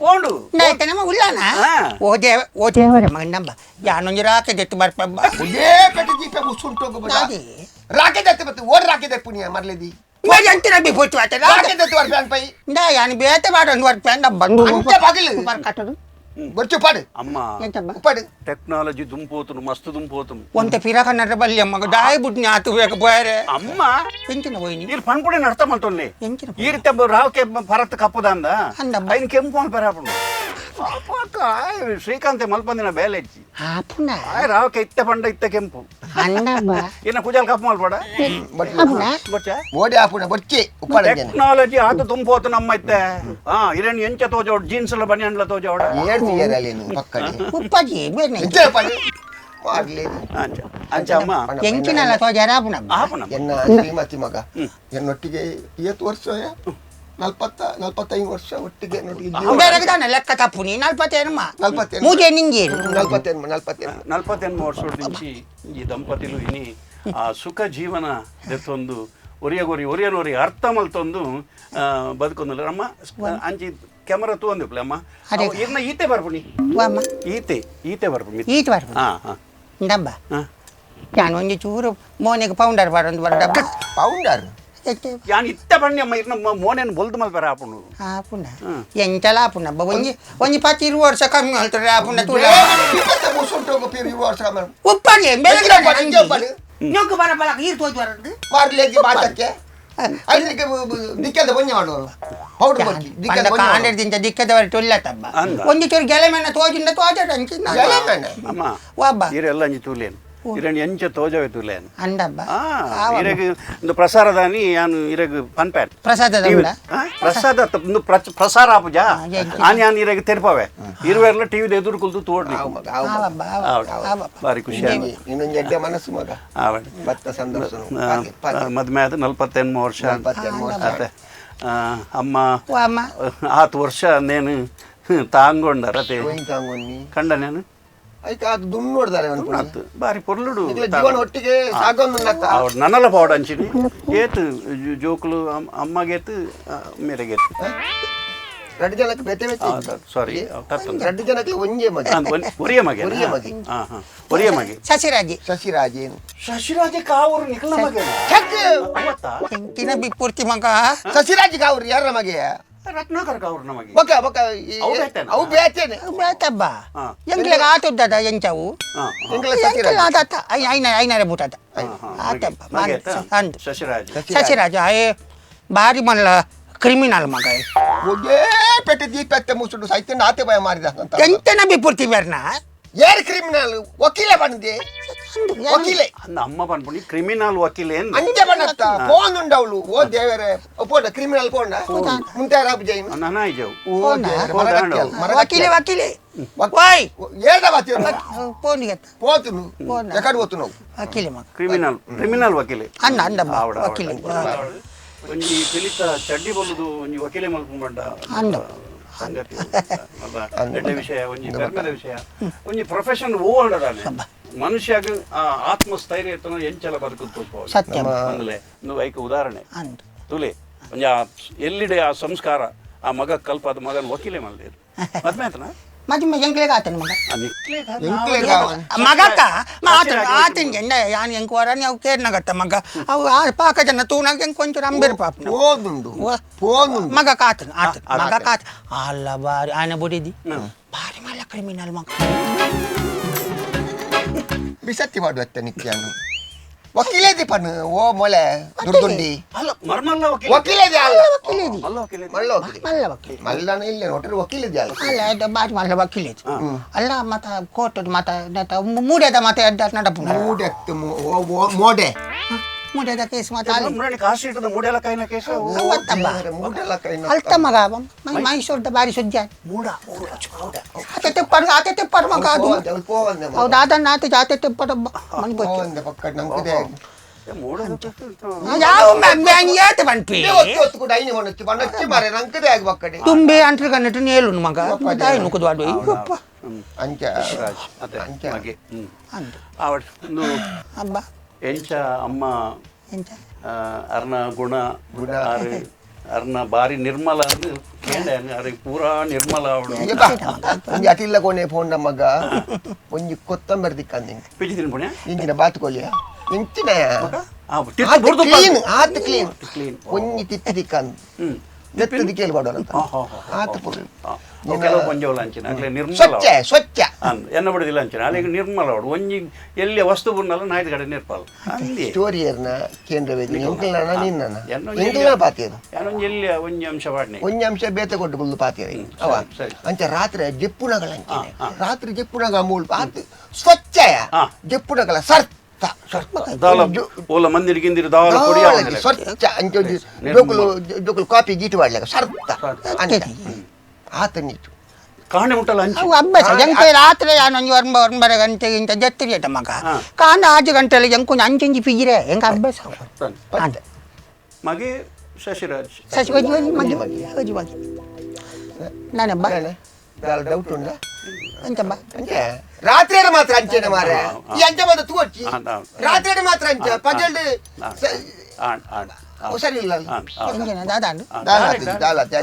ಫೋಂಡು ನಾಯ್ತ ನಮ್ಮ ಉಳ್ಳಾನ ಹಾ. ಓ ದೇವ ಓ ದೇವರ ಮಗನಂಬ ಯಾನೊಂಜಿ ರಾಕೆ ದೆತ್ತು ಬರ್ಪಬ್ಬ ಒದೇ ಪೆಟ್ಟ ಜೀಪೆ ಉಸುಂಟು ನಾದಿ. ರಾಕೆ ದತ್ತೆ ಬತ್ತು ಓಡ್ ರಾಕೆ ದತ್ತೆ ಪುಣ್ಯ ಮರ್ಲೇದಿ ಎಂತಿನ ಬಿ ಪೋಚು ಆತ ರಾಕೆ ದತ್ತೆ ಬರ್ಪೆ ಅನ್ಪೈ ಇಂದ ಯಾನು ಬೇತೆ ಮಾಡೋದು ಬರ್ಪೆ ಅಂದ ಬಂದು ಅಂಚೆ ಬಾಗಿಲು. ಕಟ್ಟದು ಬೊರ್ಚು ಪಾಡು ಅಮ್ಮ ಉಪ್ಪಾಡು ಟೆಕ್ನಾಲಜಿ ದುಂಪೋತುನು ಮಸ್ತ್ ದುಂಪೋತುನು ಒಂತೆ ಪಿರಕನ್ನರ ಬಲ್ಲಿ ಅಮ್ಮಗ ದಾಯಿ ಬುಡ್ನಿ ಆತು ಬೇಕ ಬೋಯರೆ ಅಮ್ಮ ಎಂಚಿನ ಹೋಯ್ನಿ ನೀರು ಪನ್ಪುಡೆ ಅರ್ಥ ಮಲ್ತೊನ್ನಿ ಎಂಚಿನ ಈ ರೀತಿ ರಾವಕ್ಕೆ ಭರತ್ ಕಪ್ಪುದಂದ ಅಂದಮ್ಮ. ಐನ್ ಕೆಂಪು ಮಲ್ಪೆರಾಪುಂಡು ಪಾಪ ಶ್ರೀಕಾಂತೆ ಮಲ್ಪಂದಿನ ಬೇಲೆ ಹೆಚ್ಚಿ ಆಪುನ ಆಯ್ ರಾವಕ್ಕೆ ಇತ್ತೆ ಪಂಡ ಇತ್ತೆ ಕೆಂಪು ಅಂದಮ್ಮ ಇನ್ನ ಕುಜಾಲ್ ಕಪ್ಪು ಮಲ್ಪಡ ಆಪುನ ಬೊಚ್ಚ ಓಡಿ ಆಪುಣ ಬೊರ್ಚಿ ಉಪ್ಪಾಡು ಟೆಕ್ನಾಲಜಿ ಆತು ತುಂಬೋತು ನಮ್ಮ ಇತ್ತೆ ಹಾ ಇರೇನು ಎಂಚ ತೋಜೋಡ್ ಜೀನ್ಸ್ ಎಲ್ಲ ಬನಿಯನ್ಲ ತೋಜೋಡ ಏಳ್ತು ಏರಲ್ಲಿ ಪಕ್ಕಡಿ ಉಪ್ಪಾಜಿ ಬೇರೆ ಎಂಚ ಉಪ್ಪಾಡು ಮಾಡ್ಲಿ ಅಂಚ ಅಂಚ ಅಮ್ಮ ಎಂಚಿನಲ್ಲ ತೋಜಾರ ಆಪುನ ಆಪುನ ಎನ್ನ ಶ್ರೀಮತಿ ಮಗ ಎನ್ನೊಟ್ಟಿಗೆ ಏತ್ ವರ್ಷ 40-45 ವರ್ಷ ಒಟ್ಟಿಗೆ ಬೇರೆ ದಾನ ಲೆಕ್ಕ ತಪ್ಪು ನೀ 40 ನಲ್ಪತ್ತೇನು. ಮೂಜೆ ನಿಂಗೆ 48 48 ವರ್ಷ ಈ ದಂಪತಿಲು ಇನಿ ಆ ಸುಖ ಜೀವನ ದೆತ್ತೊಂದು ಒರಿಯಗೊರಿ ಒರಿಯನೊರಿ ಅರ್ಥ ಮಲ್ತೊಂದು ಬದುಕೊಂದಿಲ್ಲ ಅಮ್ಮ ಅಂಚಿ ಕ್ಯಾಮರಾ ತೂವೊಂದಿಪ್ಲೆ ಅಮ್ಮ ಅದೇ. ಇರ್ನ ಈತೆ ಬರ್ಪುಣಿ ವಾಮ್ಮ ಈತೆ ಈತೆ ಬರ್ಪುಣಿ ಈಟ್ ಬರ್ಪುಣಿ. ಹಾ ಹಾ ಡಬ್ಬ ಹಾ ನಾನು ಒಂಜಿ ಚೂರು ಮೋನೆಗೆ ಪೌಂಡರ್ ಬರೊಂದು ಬರ ಡಬ್ಬ ಪೌಂಡರ್ ಯಾನ್ ಇತ್ತೆ ಬಣ್ಣಿ ಅಮ್ಮ ಇರ್ನ ಮೋನೆನ್ ಬೊಲ್ದು ಮಲ್ಪೆರ ಆಪುಂಡು ಆಪುನ ಎಂಚಲ ಆಪುನ ಬ ಒಂಜಿ ಒಂಜಿ 20 ವರ್ಷ ಕಮ್ಮಿ ಹೇಳ್ತಾರೆ ಆಪುನ ತೂಲ ಉಪ್ಪಾಡಿ ñೊಂಕು ಬರ ಬಲ ಈರ್ ತೋಜ್ ಬರದು ಮಾರ್ಲೇಜಿ ಬಾತಕ್ಕೆ ಐದಕ್ಕೆ ದಿಕ್ಕದ ಬೊಂಜ ಮಾಡೋರು ಪೌಡರ್ ಬೊಕ್ಕಿ ದಿಕ್ಕದ ಬೊಂಜ ಕಾಂಡೆಡ್ ದಿಂಚ ದಿಕ್ಕದ ಬರ ಟೊಲ್ಲ ತಬ್ಬ ಅಂದ. ಒಂಜಿ ಚೂರು ಗೆಲೆ ಮೇನ ತೋಜಿಂದ ತೋಜ ಅಂಚಿನ ಗೆಲೆಮೇನ? ಅಮ್ಮ ವಾಬ್ಬ ಇರೆಲ್ಲ ಅಂಜಿ ತೂಲೇನು ಇರಣ್ ಎಂಚ ತೋಜವೆ ತೂಲೇನು ಅಂಡಬ್ಬ ಆ ಇರೆಗ್ ಒಂದು ಪ್ರಸಾರದಾನಿ ಯಾನು ಇರೆಗ್ ಪನ್ಪ್ಯಾನ್ ಪ್ರಸಾದದ ಉಂಡ ಪ್ರಸಾದ ಒಂದು ಪ್ರಸಾರ ಆಪುಜ ಆನಿ ಆನ್ ಇರೆಗ್ ತೆರ್ಪವೆ ಇರುವೆರ್ಲ ಟಿವಿ ಎದುರು ಕುಲ್ದು ತೋಡ್ಲಿ ಆವು ಮಗ ಆವು ಮಗ. ಆವಬ್ಬ ಆವಬ್ಬ ಆವಬ್ಬ ಬಾರಿ ಖುಷಿ ಆಗಿ ಇನ್ನೊಂದು ಎಡ್ಡೆ ಮನಸ್ಸು ಮಗ ಭತ್ತ ಸಂದರ್ಶನ ಮದ್ಮೆ ಆದ 48 ವರ್ಷ 48 ವರ್ಷ. ಆತೆ. ಅಮ್ಮ ವಾಮ್ಮ ಆತು ವರ್ಷ ನೇನು ತಾಂಗೊಂಡರತೆ ತಾಂಗೊನ್ನಿ ಕಂಡನೇನು ಐಕ ಅದು ದುಡ್ಡು ನೋಡ್ತಾರೆ ಅನ್ಕೊಂಡು ಆತು ಬಾರಿ ಪೊರ್ಲುಡು ಜೀವನ ಒಟ್ಟಿಗೆ ಸಾಗೊಂದು ಅವ್ರು ನನ್ನಲ್ಲ ಪವಾಡ ಅಂಚಿನಿ ಏತು ಜೋಕುಲು ಅಮ್ಮಗೇತು ಮೇರೆಗೇತು ಎರಡು ಜನಕ್ಕೆ ಬೇತೆ ಬೇತೆ ಸಾರಿ ತಪ್ಪು ಎರಡು ಜನಕ್ಕೆ ಒಂಜೇ ಮಗ ಒರಿಯ ಮಗೆ ಒರಿಯ ಮಗೆ. ಹಾ ಹಾ ಒರಿಯ ಮಗೆ ಶಶಿರಾಜಿ ಶಶಿರಾಜ್ ಏನು ಶಶಿರಾಜ ಕಾವರು ನಿಖಲ ಮಗೆ ಅವತ್ತ ಎಂಚಿನ ಬಿಪ್ಪುರ್ತಿ ಮಗ ಶಶಿರಾಜ್ ಕಾವ್ರು ಯಾರ ಮಗೆ ರತ್ನಾಕರ್ ಕಾವರು ನಮಗೆ ಬೊಕ ಬೊಕ ಅವು ಬೇತೇನ? ಅವು ಬೇತೇನೆ ಬೇತಬ್ಬ ಹಾ. ಎಂಗ್ಲೆಗ್ ಆತುದ್ದದ ಎಂಚವು ಹಾ ಎಂಗ್ಲ ಶಶಿರಾಜ್ ಆತಾತ ಐನ ಐನರೆ ಬೂಟಾತ ಆತಬ್ಬ ಮಗೆ ಅಂದು ಶಶಿರಾಜ್ ಶಶಿರಾಜ ಆಯೆ ಬಾರಿ ಮಲ್ಲ ಕ್ರಿಮಿನಲ್ ಮಗ ಒಗೇ ಪೆಟ್ಟೆ ದೀಪತ್ತೆ ಮುಸುಡು ಸೈತ್ಯ ಆತೆ ಭಯ ಮಾರಿದ ಅಂತ ಎಂತನ ಬಿಪ್ಪುರ್ತಿ ಬೇರ್ನ ಏರ್ ಕ್ರಿಮಿನಲ್ ವಕೀಲೆ ಬಂದೆ ವಕೀಲೆ ಅಂದ ಅಮ್ಮ ಪನ್ಪುಣಿ ಕ್ರಿಮಿನಲ್ ವಕೀಲೆ ಅಂಜೆ ಬಣ್ಣತ್ತ ಫೋನ್ ಉಂಡವಳು ಓ ದೇವರೇ ಪೋಂಡ ಕ್ರಿಮಿನಲ್ ಪೋಂಡ ಮುಂತೆ ರಾಬ್ ಜೈನ್ ನನಾಯ್ಜವು ಓ ದೇವರೇ, ಮರಗಟ್ಟಿ ಅಲ್ಲ, ಮರಗಟ್ಟಿ ವಕೀಲೆ ವಕೀಲೆ ವಕ್- ಓಯ್ ಏಡ ಬಾತಿಯಲ್ಲ ಫೋನ್ ಗೆತ್ತ పోతును పోనా. ఎక్కడ పోతున్నావు ವಕೀಲೆ ಮಗ ಕ್ರಿಮಿನಲ್ ಕ್ರಿಮಿನಲ್ ವಕೀಲೆ ಅಣ್ಣ ಅಂಡಬ್ಬ ಆವಡ, ಆವಡ. ವಕೀಲೆ ಒಂಜಿ ಪಿಲಿತ ಚಡ್ಡಿ ಬಲ್ಲುದು ಒಂಜಿ ವಕೀಲೆ ಮಲ್ಪುಂಬಂಡ ಅಂದ. ಸಂಗತಿ ಅಲ್ಲ ಎಡ್ಡೆ ವಿಷಯ ಒಂಜಿ ಧರ್ಮದ ವಿಷಯ ಒಂಜಿ ಪ್ರೊಫೆಷನ್ ಓ ಅಂಡದಾನೆ ಮನುಷ್ಯಗ್ ಆ ಆತ್ಮಸ್ಥೈರ್ಯ ಇತ್ತನ ಎಂಚಲ ಬದುಕು ಸತ್ಯ ಅಂದ್ರೆ నువ్వు ಐಕ ಉದಾಹರಣೆ ಅಂದು ತುಲೆ ಒಂಜಿ ಆ ಎಲ್ಲಿಡೆ ಆ ಸಂಸ್ಕಾರ ಆ ಮಗ ಕಲ್ಪ ಅದು ಮಗನ ವಕೀಲೆ ಮಲ್ದೇರು ಮದ್ಮೆ ಆತನ ಮದ್ಮೆ ಎಂಕ್ಲೆಗ್ ಆತನ ಮಗ ಎಂಕ್ಲೆ ಕಾವನ್. ಮಗಕ್ಕ ಆತನ ಆತನ ಎಂಡ ಯಾನ್ ಎಂಕ್ ವರನಿ ಅವು ಕೇರ್ನಗತ್ತ ಮಗ ಅವು ಆ ಪಾಕ ಜನ ತೂನಾಗ ಎಂಕ್ ಒಂಚೂರು ಅಂಬೇರು ಪಾಪನ పోనుండు పోనుండు ಮಗ ಕಾತನ ಆತನ ಮಗ ಕಾತ ಅಲ್ಲ ಬಾರಿ ಆನೆ ಬುಡಿದಿ ಬಾರಿ ಮಲ್ಲ ಕ್ರಿಮಿನಲ್ ಮಗ ಬಿಸತ್ತಿ ಮಾಡುವತ್ತೆ ನಿತ್ಯಾನು ವಕೀಲೇದಿ ಪನ್ನು ಓ ಮೊಲೆ ದುರ್ದುಂಡಿ ಅಲ್ಲ ಮರ್ಮಲ್ಲ ವಕೀಲೆ ವಕೀಲೇದಿ ಅಲ್ಲ ವಕೀಲೇದಿ ಮಲ್ಲ ವಕೀಲೆ ಮಲ್ಲ ವಕೀಲೆ ಮಲ್ಲ ವಕೀಲೆ ಮಲ್ಲನ ಇಲ್ಲ ಒಟ್ಟರು ವಕೀಲೇದಿ ಅಲ್ಲ ಅಲ್ಲ ಅದು ಬಾರಿ ಮಲ್ಲ ವಕೀಲೆ ಅಲ್ಲ ಮತ ಕೋರ್ಟ್ ಮತ ಮೂಡ್ಯದ ಮತ ಎಡ್ಡ ನಡಪುನ ಮೂಡೆತ್ತು ಮೋಡೆ ಮೂಡ್ಯದ ಕೇಸ್ ಮತ ಅಲ್ಲಿ ಮುರಣಿ ಕಾಸು ಇಟ್ಟದ ಮೂಡೆಲ್ಲ ಕೈನ ಕೇಸ ಅವತ್ತಬ್ಬ ಮೂಡೆಲ್ಲ ಕೈನ ಅಲ್ತ ಮಗ ಮೈಸೂರ್ದ ಬಾರಿ ಸುಜ್ಜ ಮೂಡ ಆತೆ ತಿಪ್ಪರ್ ಆತೆ ತಿಪ್ಪರ್ ಮಗ ಅದು ಪೋವಂದೆ ಹೌದು ಅದನ್ನ ಆತೆ ಜಾತೆ ತಿಪ್ಪರ ಮನೆ ಗೊತ್ತು ಪೋವಂದೆ ಪಕ್ಕ ನಂಗಿದೆ ಮೂಡ ಯಾವ ಏತ ಪನ್ಪಿ ಒತ್ತು ಒತ್ತು ಕೂಡ ಐನಿ ಹೊಣಚ್ಚು ಬಣ್ಣಚ್ಚು ಮಾರೆ ನಂಕದೆ ಆಗಿ ಪಕ್ಕಡೆ ತುಂಬೆ ಅಂಟ್ರಿ ಕನ್ನಟ ನೇಲು ಮಗ ತಾಯಿ ನುಕುದು ಅದು ಅಯ್ಯಪ್ಪ ಅಂಚ ರಾಜ್ ಅದೇ ಅಂಚ. ಮಗೆ ಹ್ಮ್ ಅಂದು ಆವಡ್ ನು ಅಬ್ಬ ಎಂಚ ಅಮ್ಮ ಎಂಚ ಅರ್ನ ಗುಣ ಗುಣ. ಆರು ಅರ್ನ ಬಾರಿ ನಿರ್ಮಲ ಅಂದು ಕೇಂಡೆ ಅರೆ ಪೂರಾ ನಿರ್ಮಲ ಅವಳು ಬಾ ಒಂಜಿ ಅಟಿಲ್ಲ ಕೋಣೆ ಫೋನ್ ನಮ್ಮಗ ಒಂಜಿ ಕೊತ್ತಂಬರಿ ದಿಕ್ಕಂದಿ ಪಿಜಿ ತಿನ್ಪುಣ್ಯ ಇಂಚಿನ ಬಾತುಕೋಲಿಯ ಇಂಚಿನ ಆ, ತಿರ್ತು ಬುರ್ದು ಕ್ಲೀನ್ ಆತ್ ಕ್ಲೀನ್ ಕ್ಲೀನ್ ಒಂಜಿ ತಿಪ್ಪಿ ದಿಕ್ಕಂದು ಹ್ಮ್ ದೆತ್ತದ ಕೇಳಿ ಪಾಡೋಲ್ಲ ಆತ ಪುರು ಕೆಲವು ಪಂಜೋಲ ಅಂಚಿನ ಅಕ್ಲೆ ನಿರ್ಮಲ ಸ್ವಚ್ಛ ಸ್ವಚ್ಛ ಎನ್ನ ಬಿಡುದಿಲ್ಲ ಅಂಚಿನ ಅಲ್ಲಿಗೆ ನಿರ್ಮಲ ಅವಡು ಒಂಜಿ ಎಲ್ಲಿ ವಸ್ತು ಬುರ್ನಲ್ಲ ನಾಯ್ದ ಕಡೆ ನಿರ್ಪಾಲ ಅಂದಿ ಸ್ಟೋರಿಯರ್ನ ಕೇಂದ್ರ ವೇದಿಕೆ ಎಂಕಲ್ನ ನಿನ್ನ ಎಂಕಲ್ನ ಪಾತಿಯರು ಯಾನೊಂಜಿ ಎಲ್ಲಿ ಒಂಜಿ ಅಂಶ ವಾಡ್ನೆ ಒಂಜಿ ಅಂಶ ಬೇತೆ ಕೊಟ್ಟು ಕುಲ್ದು ಪಾತಿಯರು ಅವ ಅಂಚ ರಾತ್ರಿ ಜೆಪ್ಪುನಗಳ ಅಂಚಿನ ರಾತ್ರಿ ಜೆಪ್ಪುನಗ ಮೂಲ್ ಆತ್ ಸ್ವಚ್ಛ ಜೆಪ್ಪುನಗಳ ಸರ್ತ ದಾಲ ಓಲ ಮಂದಿರ ಗಿಂದಿರ ದಾಲ ಕೊಡಿ ಸ್ವಚ್ಛ ಅಂಚ ಜೋಕುಲು ಜೋಕುಲು ಕಾಪಿ ಗೀಟು ಮಾಡ್ಲಿಕ್ಕೆ ಸರ್ತ ಅಂಚ ಆತ ನೀಟು ಕಾಣೆ ಉಂಟಲ್ಲ ಅಂಚೆ ಅವು ಅಭ್ಯಾಸ ಎಂಕ ರಾತ್ರಿ ನಾನು ಒಂಜಿ ಒಂಬರ ಗಂಟೆಗೆ ಇಂತ ಜತ್ತಿರಿಯಟ ಮಗ ಕಾಂಡ ಆಜು ಗಂಟೆಲಿ ಎಂಕೊಂಜಿ ಅಂಚಂಜಿ ಪಿಜಿರೆ ಎಂಕ ಅಭ್ಯಾಸ ಮಗೆ ಶಶಿರಾಜ್ ಶಶಿ ಒಂಜಿ ಒಂಜಿ ಮಗೆ ಒಂಜಿ ಮಗೆ ನಾನಬ್ಬ ಡೌಟ್ ಉಂಡ ಎಂಚಬ್ಬ ಅಂಚೆ ರಾತ್ರಿ ಮಾತ್ರ ಅಂಚೆನೆ ಮಾರೆ ಈ ಅಂಚೆ ಮಾತ್ರ ತೂವಚ್ಚಿ ರಾತ್ರಿ ಮಾತ್ರ ಅಂಚೆ ಪಜಲ್ಡ್ ಸರಿ ಇಲ್ಲ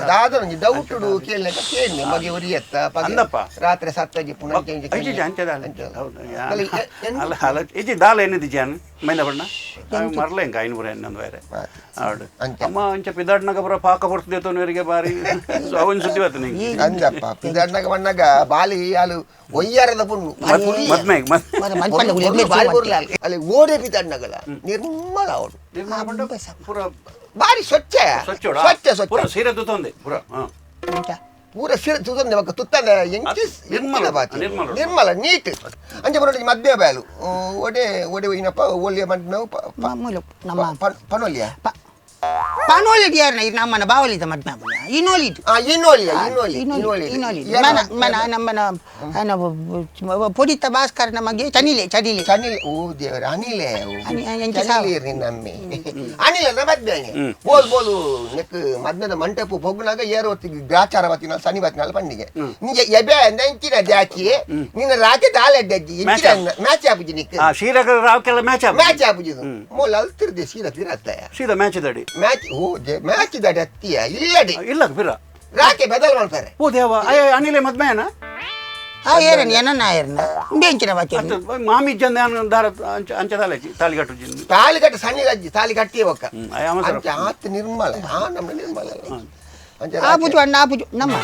ದಾದ ಒಂಜಿ ಡೌಟ್ ಕೇಳಲಿಕ್ಕೆ ಕೇಳಿ ಮಗೆ ಉರಿಯತ್ತ ಅಂದಪ್ಪ ರಾತ್ರಿ ಸತ್ತಜಿ ಪುನಃ ಇಜ್ಜಿ ದಾಲ ಏನಿದೆ ಜಾನ್ ಮೈನ ಬಣ್ಣ ಮರಲೆ ಎಂಕ ಐನೂರ ಎನ್ನೊಂದು ಬೇರೆ ಆಡು ಅಮ್ಮ ಅಂಚ ಪಿದಾಡ್ನಾಗ ಬರೋ ಪಾಕ ಬರ್ತದೆ ತೋನವರಿಗೆ ಬಾರಿ ಅವನ್ ಸುದ್ದಿ ಬರ್ತದೆ ನಿಂಗೆ ಅಂದಪ್ಪ ಪಿದಾಡ್ನಾಗ ಬಣ್ಣಾಗ ಬಾಲಿ ಅಲು ಒಯ್ಯಾರದ ಪುಣ್ಣು ಮದ್ಮೆ ಬಾರಿ ಬರಲ ಅಲ್ಲಿ ಓಡೆ ಪಿದಾಡ್ನಾಗಲ್ಲ ನಿರ್ಮಲ ಅವಳು ಪೂರ ಬಾರಿ ಸ್ವಚ್ಛ ಸ್ವಚ್ಛ ಸ್ವಚ್ಛ ಪೂರ ಸೀರೆ ತುತ್ತೊಂದೆ ಪೂರ ಪೂರ ಸೀರೆ ತುತ್ತೊಂದೆ ಮಕ್ಕ ತುತ್ತಂದೆ ಎಂಚಿ ನಿರ್ಮಲ ನಿರ್ಮಲ ನೀಟ್ ಅಂಚೆ ಬರೋಡಿ ಮದ್ವೆ ಬಾಯಲು ಒಡೆ ಒಡೆ ಒಯ್ನಪ್ಪ ಒಳ್ಳೆಯ ಮಂಟು ಪನೋಲಿಯ ಪನೋಲಿ ಯಾರನ್ನ ಇದು ನಮ್ಮನ ಬಾವಲಿದ ಮದ್ವೆ ಇನ್ನೋಲಿದು ಇನ್ನೋಲಿಯ ಇನ್ನೋಲಿ ಇನ್ನೋಲಿ ಮನ ಮನ ನಮ್ಮನ ಪೊಡಿತ ಭಾಸ್ಕರ್ ನಮಗೆ ಚನಿಲೆ ಚನಿಲೆ ಚನಿಲೆ ಓ ದೇವರ ಅನಿಲೆ ಚನಿಲೆ ನಮ್ಮೆ ಅನಿಲ ಮದ್ವೆ ಬೋಲ್ ಬೋಲು ನೆಕ್ ಮದ್ವೆದ ಮಂಟಪ ಪೊಗ್ಗುನಾಗ ಏರು ಹೊತ್ತಿಗೆ ಗ್ರಾಚಾರ ಬತ್ತಿನ ಶನಿ ಬತ್ತಿನಾಲ ಪಂಡಿಗೆ ನಿಜ ಎಬೆ ಅಂಚಿನ ಜಾಚಿ ನಿನ್ನ ರಾಕೆ ದಾಲ ಅಡ್ಡಜ್ಜಿ ಎಂಚಿನ ಮ್ಯಾಚ್ ಆಪುಜಿ ನಿಕ್ ಸೀರೆ ರಾಕೆಲ್ಲ ಮ್ಯಾಚ್ ಮ್ಯಾಚ್ ಆಪುಜಿ ಮೋಲ್ ಅಲ್ತಿರ್ದೆ ಸೀರೆ ತಿರತ್ತಯ ಸೀದಾ ಮ್ಯಾಚ್ ದಡಿ ಮ್ಯಾಚ್ ಓ ಮ್ಯಾಚ್ ದಡಿ ಅತ್ತಿಯ ಇಲ್ಲಡಿ ಇಲ್ಲ ಬಿರ ರಾಕೆ ಬದಲ್ ಮಾಡ್ತಾರೆ ಓ ದೇವ ಅನಿಲೆ ಮದ್ಮೆಯನ ಆ ಏರನ್ ಏನನ್ನ ಏರನ ಬೆಂಚಿನ ಬಾಕಿ ಮಾಮಿ ಜನ ದಾರ ಅಂಚ ದಾಲ ತಾಳಿ ಕಟ್ಟು ತಾಳಿ ಕಟ್ಟು ಸಣ್ಣ ಅಜ್ಜಿ ತಾಳಿ ಕಟ್ಟಿ ಒಕ್ಕ ಅಂಚ ಆತ ನಿರ್ಮಲ ಆ ನಮ್ಮ ನಿರ್ಮಲ ಅಂಚ ಆ ಪೂಜು ಅಣ್ಣ ಆ ಪೂಜು ನಮ್ಮ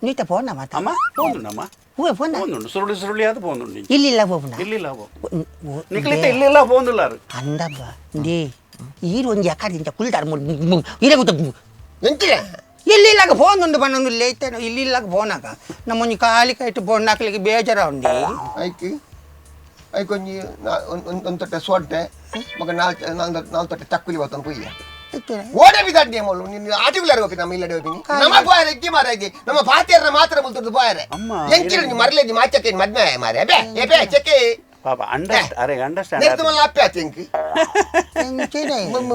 ನೀತ ಫೋನ್ ಮಾತ ಅಮ್ಮ ಫೋನ್ ನಮ್ಮ ಹೂವೆ ಫೋನ್ ಫೋನ್ ಸುರುಳಿ ಸುರುಳಿ ಅದು ಫೋನ್ ಉಂಡು ಇಲ್ಲಿಲ್ಲ ಫೋನ್ ಇಲ್ಲಿಲ್ಲ ನಿಕ್ಲಿತ ಇಲ್ಲಿಲ್ಲ ಫೋನ್ ಇಲ್ಲ ಅಂದಬ್ಬ they ಈರು ಒಂಜಿ ಅಕ್ಕಾಡಿ ಕುಲ್ದಾರ ಇರೇ ಗೊತ್ತ ಎಂಚಿನ ಇಲ್ಲಿಲ್ಲಾಗ ಫೋನ್ ಉಂಡು ಬನ್ನೊಂದು ಲೇತೇನು ಇಲ್ಲಿಲ್ಲಾಗ ಫೋನ್ ಆಗ ನಮ್ಮೊಂಜಿ ಖಾಲಿ ಕೈಟ್ ಫೋನ್ ಹಾಕ್ಲಿಕ್ಕೆ ಬೇಜಾರ ಉಂಡಿ ಐಕಿ ಐಕೊಂಜಿ ಒಂದು ತೊಟ್ಟೆ ಸೊಡ್ಡೆ ಮಗ ನಾಲ್ಕು ನಾಲ್ಕು ತೊಟ್ಟೆ ತಕ್ಕುಲಿ ಬತ್ತೊಂದು ಪುಯ್ಯ ಓಡೆ ಬಿದ್ದಾಡ್ನಿ ಅಮ್ಮಲು ನಿನ್ನ ಆಟಿಗುಲಾರ ಹೋಗಿ ನಮ್ಮ ಇಲ್ಲಡೆ ಹೋಗಿ ನಮ್ಮ ಬಾಯರೆ ಇಜ್ಜಿ ಮಾರ ಇದ್ದಿ ನಮ್ಮ ಪಾತಿಯರ್ನ ಮಾತ್ರ ಮುಲ್ತದ್ದು ಬಾಯರೆ ಎಂಚಿನ ನೀ ಮರಲೇದಿ ಮಾಚಕ್ಕೆ ಮದ್ಮೆ ಮಾರೆ ಬೇ ಏ ಬೇ ಚೆಕ್ಕೆ ಪಾಪ ಅರೆ ಅಂಡರ್ಸ್ಟ್ಯಾಂಡ್ ನಿರ್ತು ಅಪ್ಪೆ ಆತ ಎಂಕಿ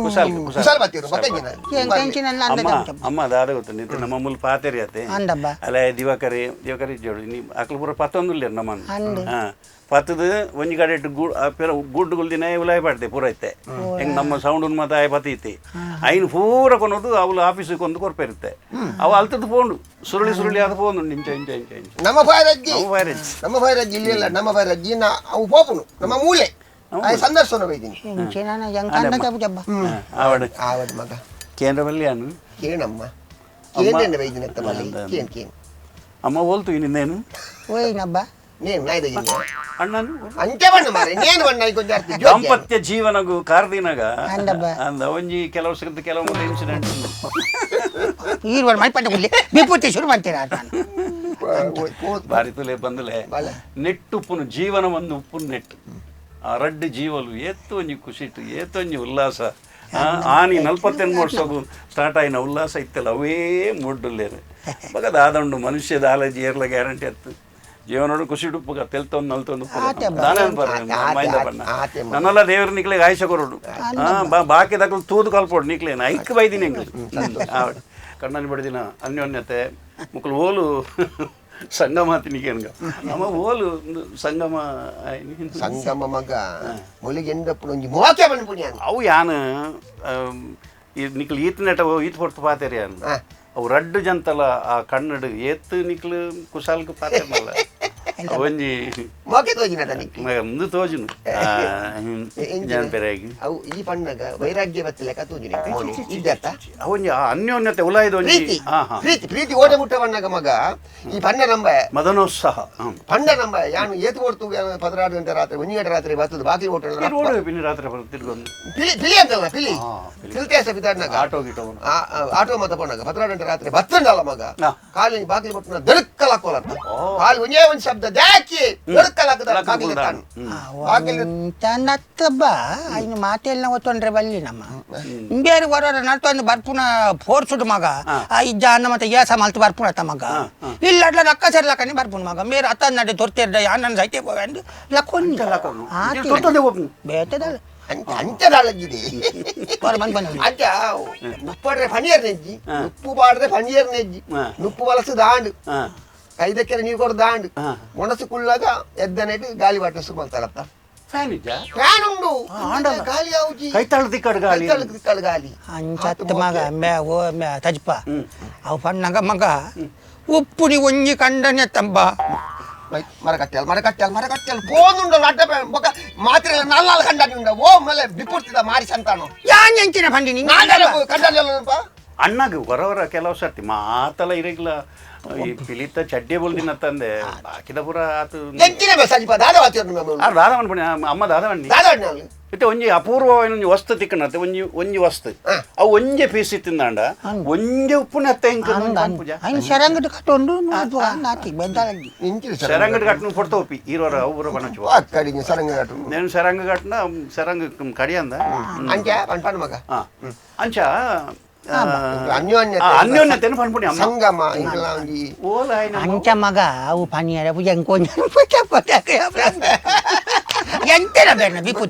ಕುಸಾಲ್ ಕುಸಾಲ್ ಬಾತಿರು ಬತ್ತಂಗಿನ ಅಮ್ಮ ಅಮ್ಮ ದಾದ ಗೊತ್ತು ನಿಂತು ನಮ್ಮ ಮುಲ್ ಪಾತೆರಿ ಆತೆ ಅಲ್ಲ ದಿವಾಕರಿ ದಿವಾಕರಿ ಜೋಡಿ ನೀ ಅಕ್ಲು ಪೂರ ಪತ್ತೊಂದುಲ್ಲೇರು ನಮ್ಮನ್ನು ಹಾಂ ಪತ್ತದ ಒಂಜಿ ಕಡೆ ಪೇರ ಗುಡ್ಡು ಗುಲ್ದಿನ ಉಲಾಯ ಪಾಡ್ತೆ ಪೂರ ಐತೆ ಹೆಂಗೆ ನಮ್ಮ ಸೌಂಡ್ ಮಾತ ಆಯ ಪತಿ ಐನು ಪೂರ ಕೊನೋದು ಅವಳು ಆಫೀಸಿಗೆ ಒಂದು ಕೊರ್ಪೇರುತ್ತೆ ಅವು ಅಲ್ತದ್ದು ಫೋನ್ ಸುರುಳಿ ಸುರುಳಿ ಅದು ಫೋನ್ ಇಂಚ ಇಂಚ ಇಂಚ ಇಂಚ ನಮ್ಮ ಫೈರಜ್ಜಿ ನಮ್ಮ ಫೈರಜ್ಜಿ ಇಲ್ಲಿ ಅಲ್ಲ ನಮ್ಮ ಫೈರಜ್ಜಿ ಅವು ಪೋಪುನು ನಮ್ಮ ಮೂಲೆ ಸಂದರ್ಶನ ಬೈದಿನಿ ಆವಡ್ ಮಗ ಕೇಂದ್ರವಲ್ಲಿ ಕೇಣಮ್ಮ ಕೇಂದ್ರ ಬೈದಿನಿ ಅಂತ ಮಲ್ಲಿ ಕೇನ್ ಕೇನ್ ಅಮ್ಮ ಹೋಲ್ತು ಇನ್ನೇನು ಓಯ್ನಬ್ಬ ನೇನು ನಾಯ್ದ ಅಣ್ಣನು ಅಂಚೆ ಬಣ್ಣ ಮಾರೆ ನೇನು ಬಣ್ಣ ಕೊಂಚ ದಾಂಪತ್ಯ ಜೀವನಗೂ ಕಾರ್ದಿನಾಗ ಅಂದ ಒಂಜಿ ಕೆಲವು ಸಿಗುತ್ತೆ ಕೆಲವು ಇನ್ಸಿಡೆಂಟ್ ಈರ್ವರ್ ಮಾಡಿ ಪಟ್ಟ ಕುಡ್ಲಿ ಬಿಪುತಿ ಶುರು ಮಾಡ್ತೀರಾ ಬಾರಿ ತುಲೆ ಬಂದಲೆ ನೆಟ್ಟು ಉಪ್ಪುನು ಜೀವನ ಒಂದು ಉಪ್ಪು ನೆಟ್ಟು ಆ ರಡ್ಡು ಜೀವಲು ಏತ್ತು ಒಂಜಿ ಖುಷಿಟ್ಟು ಏತ್ತೊಂಜಿ ಉಲ್ಲಾಸ ಆನಿ 48 ವರ್ಷಗೂ ಸ್ಟಾರ್ಟ್ ಆಯಿನ ಉಲ್ಲಾಸ ಇತ್ತಲ್ಲ ಅವೇ ಮೂಡ್ಡುಲ್ಲೇನು ಬಗದ ಆದಂಡು ಮನುಷ್ಯದ ಆಲಜಿ ಏರ್ಲ ಗ್ಯಾರಂಟಿ ಅತ್ತು ಜೀವನೋಡು ಖುಷಿ ಉಪ್ಪುಗ ತೆಲ್ತೊಂದು ನಲ್ತೊಂದು ನನ್ನೆಲ್ಲ ದೇವ್ರ ನಿಕ್ಲೆಗೆ ಆಯುಷ ಕೊರೋಡು ಬಾಕಿ ದಕ್ಕಲು ತೂದು ಕಲ್ಪೋಡು ನಿಕ್ಲೇನು ಐಕ್ ಬೈದಿನಿ ಎಂಗ್ಲು ಕಣ್ಣಲ್ಲಿ ಬಡಿದಿನ ಅನ್ಯೋನ್ಯತೆ ಮುಕ್ಕಲು ಓಲು ಸಂಗಮ ತಿನಿಗೇನ್ಗ ಅಮ್ಮ ಓಲು ಸಂಗಮ ಸಂಗಮ ಮಗ ಮೊಲಿಗೆ ಎಂದಪ್ಪು ಒಂಜಿ ಮೋಕೆ ಬಂದು ಅವು ಯಾನು ಈ ನಿಕ್ಲು ಈತ್ ನೆಟ ಈತ್ ಹೊರ್ತು ಪಾತೇರಿ ಯಾನು ಅವು ರಡ್ಡು ಜಂತಲ ಆ ಕಣ್ಣಡು ಏತ್ತು ನಿಕ್ಲು ಕುಶಾಲ್ಕು ಪಾತೇರ್ನಲ್ಲ ಒಂಜಿ ಮೋಕೆ ತೋಜಿನ ತನಿಕ್ ಒಂದು ತೋಜುನು ಪೆರಾಗಿ ಅವು ಈ ಪಣ್ಣಗ ವೈರಾಗ್ಯ ಬತ್ತಲೆಕ್ಕ ತೋಜುನಿ ಇದ್ದತ್ತ ಒಂಜಿ ಅನ್ಯೋನ್ಯತೆ ಉಲಾಯ್ದ ಒಂಜಿ ಪ್ರೀತಿ ಪ್ರೀತಿ ಪ್ರೀತಿ ಓಡೆ ಮುಟ್ಟ ಪಣ್ಣಗ ಮಗ ಈ ಪಣ್ಣ ನಂಬ ಮದನೋತ್ಸಾಹ ಪಂಡ ನಂಬ ಯಾನು ಏತು ಕೊಡ್ತು 12 ಗಂಟೆ ರಾತ್ರಿ 1 ಗಂಟೆ ರಾತ್ರಿ ಬರ್ತದೆ ಬಾಕಿ ಓಟು ಪಿನಿ ರಾತ್ರಿ ತಿರ್ಗೊಂದು ಪಿಲಿ ಪಿಲಿ ಅಂತಲ್ಲ ಪಿಲಿ ಪಿಲಿತೇಸ ಬಿದ್ದಾಡ್ನಾಗ ಆಟೋ ಗಿಟೋ ಆಟೋ ಮತ ಪೋನಾಗ 12 ಗಂಟೆ ರಾತ್ರಿ ಬತ್ತಂಡಲ್ಲ ಮಗ ಕಾಲಿ ಬಾಕಿ ಕೊಟ್ಟು ದೊರಕಲ್ ಹಾಕೋಲತ್ತ ಕಾಲಿ ಒಂದೇ ಒಂದು ಶಬ್ದ ದಾಕಿ ದೊರಕಲ್ ಹಾಕದ ಬಾಗಿಲು ತಾನು ಬಾಗಿಲು ನತ್ತಬ್ಬ ಇನ್ನು ಮಾತೆಲ್ಲ ಒತ್ತೊಂಡ್ರೆ ಬಲ್ಲಿ ನಮ್ಮ ಬೇರೆ ಹೊರ ನಡ್ತೊಂದು ಬರ್ಪುನ ಫೋರ್ಸುಡು ಮಗ ಆ ಇಜ್ಜ ಅನ್ನ ಮತ್ತೆ ಏಸ ಮಲ್ತು ಬರ್ಪುನ ಮಗ ಇಲ್ಲ ಅಡ್ಲ ರೊಕ್ಕ ಸೇರ್ಲಕ್ಕನೆ ಬರ್ಪುನ ಮಗ ಮೇರೆ ಅತ್ತ ನಡೆ ತೊರ್ತಿರ್ದ ನನ್ನ ಸೈತೆ ಹೋಗಂದು ಲಕ್ಕೊಂಡು ಬೇಟದಲ್ಲ ಅಂಚದಾಳಜ್ಜಿದೆ ಅಂಚ ನುಪ್ಪಾಡ್ರೆ ಪಣಿಯರ್ ನೆಜ್ಜಿ ನುಪ್ಪು ಪಾಡ್ರೆ ಪಣಿಯರ್ ನೆಜ್ಜಿ ನುಪ್ಪು ವಲಸು ದಾಂಡು ಕೈದಕ್ಕೆ ನೀರು ಕೊಡು ದಾಂಡು ಮೊಣಸು ಕುಳ್ಳಾಗ ಎದ್ದನೆಟ್ಟು ಗಾಳಿ ಬಾಟ ಸುಮಲ್ತಾರತ್ತ ಫ್ಯಾನ್ ಇದ್ದ ಫ್ಯಾನ್ ಉಂಡು ಗಾಳಿ ಯಾವ್ಜಿ ಕೈತಾಳ ದಿಕ್ಕಾಡು ಗಾಳಿ ಕೈತಾಳ ದಿಕ್ಕಾಡು ಗಾಳಿ ಅಂಚತ್ತ ಮಗ ಮೇ ಓ ಮೇ ತಜ್ಪ ಅವು ಪಣ್ಣಗ ಮಗ ಉಪ್ಪುನಿ ಒಂಜಿ ಕಂಡನೆ ತಂಬ ಮರಕಟ್ಟೆಲ್ ಮರಕಟ್ಟೆಲ್ ಮರಕಟ್ಟೆಲ್ ಫೋನ್ ಅಡ್ಡ ಬೊಕ ಮಾತ್ರೆ ನಾಲ್ಕು ಕಂಡನಿ ಉಂಡ ಓ ಮೇಲೆ ಬಿಪುರ್ತಿದ ಮಾರಿ ಸಂತಾನು ಯಾನ್ ಎಂಚಿನ ಪಂಡಿನಿ ಕಂಡನಪ್ಪ ಅಣ್ಣಗ ಹೊರವರ ಕೆಲವು ಸರ್ತಿ ಮಾತಲ್ಲ ಇರಗಿಲ್ಲ ಈ ಪಿಲಿತ ಚಡ್ಡಿ ಬೋಲ್ದಿನ ತಂದೆ ಬಾಕಿದ ಪೂರ ಆತು ಎಂಚಿನ ಸಜಿಪ ದಾದವಾತಿ ದಾದವನ್ ಪುಣ್ಯ ಅಮ್ಮ ದಾದವಣ್ಣಿ ದಾದವಣ್ಣಿ ಇತ್ತೆ ಒಂಜಿ ಅಪೂರ್ವವಾಯಿನ ಒಂಜಿ ವಸ್ತು ತಿಕ್ಕಣತ್ತೆ ಒಂಜಿ ಒಂಜಿ ವಸ್ತು ಅವು ಒಂಜೆ ಪೀಸ್ ತಿಂದಾಂಡ ಒಂಜೆ ಉಪ್ಪುನ ಐನ್ ಶರಂಗದ ಕಟ್ಟೊಂಡು ನಾತಿ ಬೆದ್ದಾಲಂಗಿ ಶರಂಗದ ಕಟ್ಟನು ಪೊಡ್ತ ಉಪ್ಪಿ ಈರೋರ ಅವು ಪೂರ ಬನಚು ಕಡಿಮೆ ಸರಂಗ ಕಟ್ಟು నేను ಶರಂಗ ಕಟ್ಟನ ಶರಂಗ ಕಡಿಯಂದ ಅಂಚ ಪನ್ಪನ್ ಮಗ ಅಂಚ ಅನ್ಯೋನ್ಯತೆ ಅನ್ಯೋನ್ಯತೆನ ಪನ್ಪುಣಿ ಅಮ್ಮ ಸಂಗಮ ಇಂಗ್ಲಾಂಗಿ ಓಲ ಅಂಚ ಮಗ ಅವು ಪನಿಯರ ಪೂಜೆ ಕೊಂಚ ಎಂತೆನ ಬೇಡ ಬಿಪು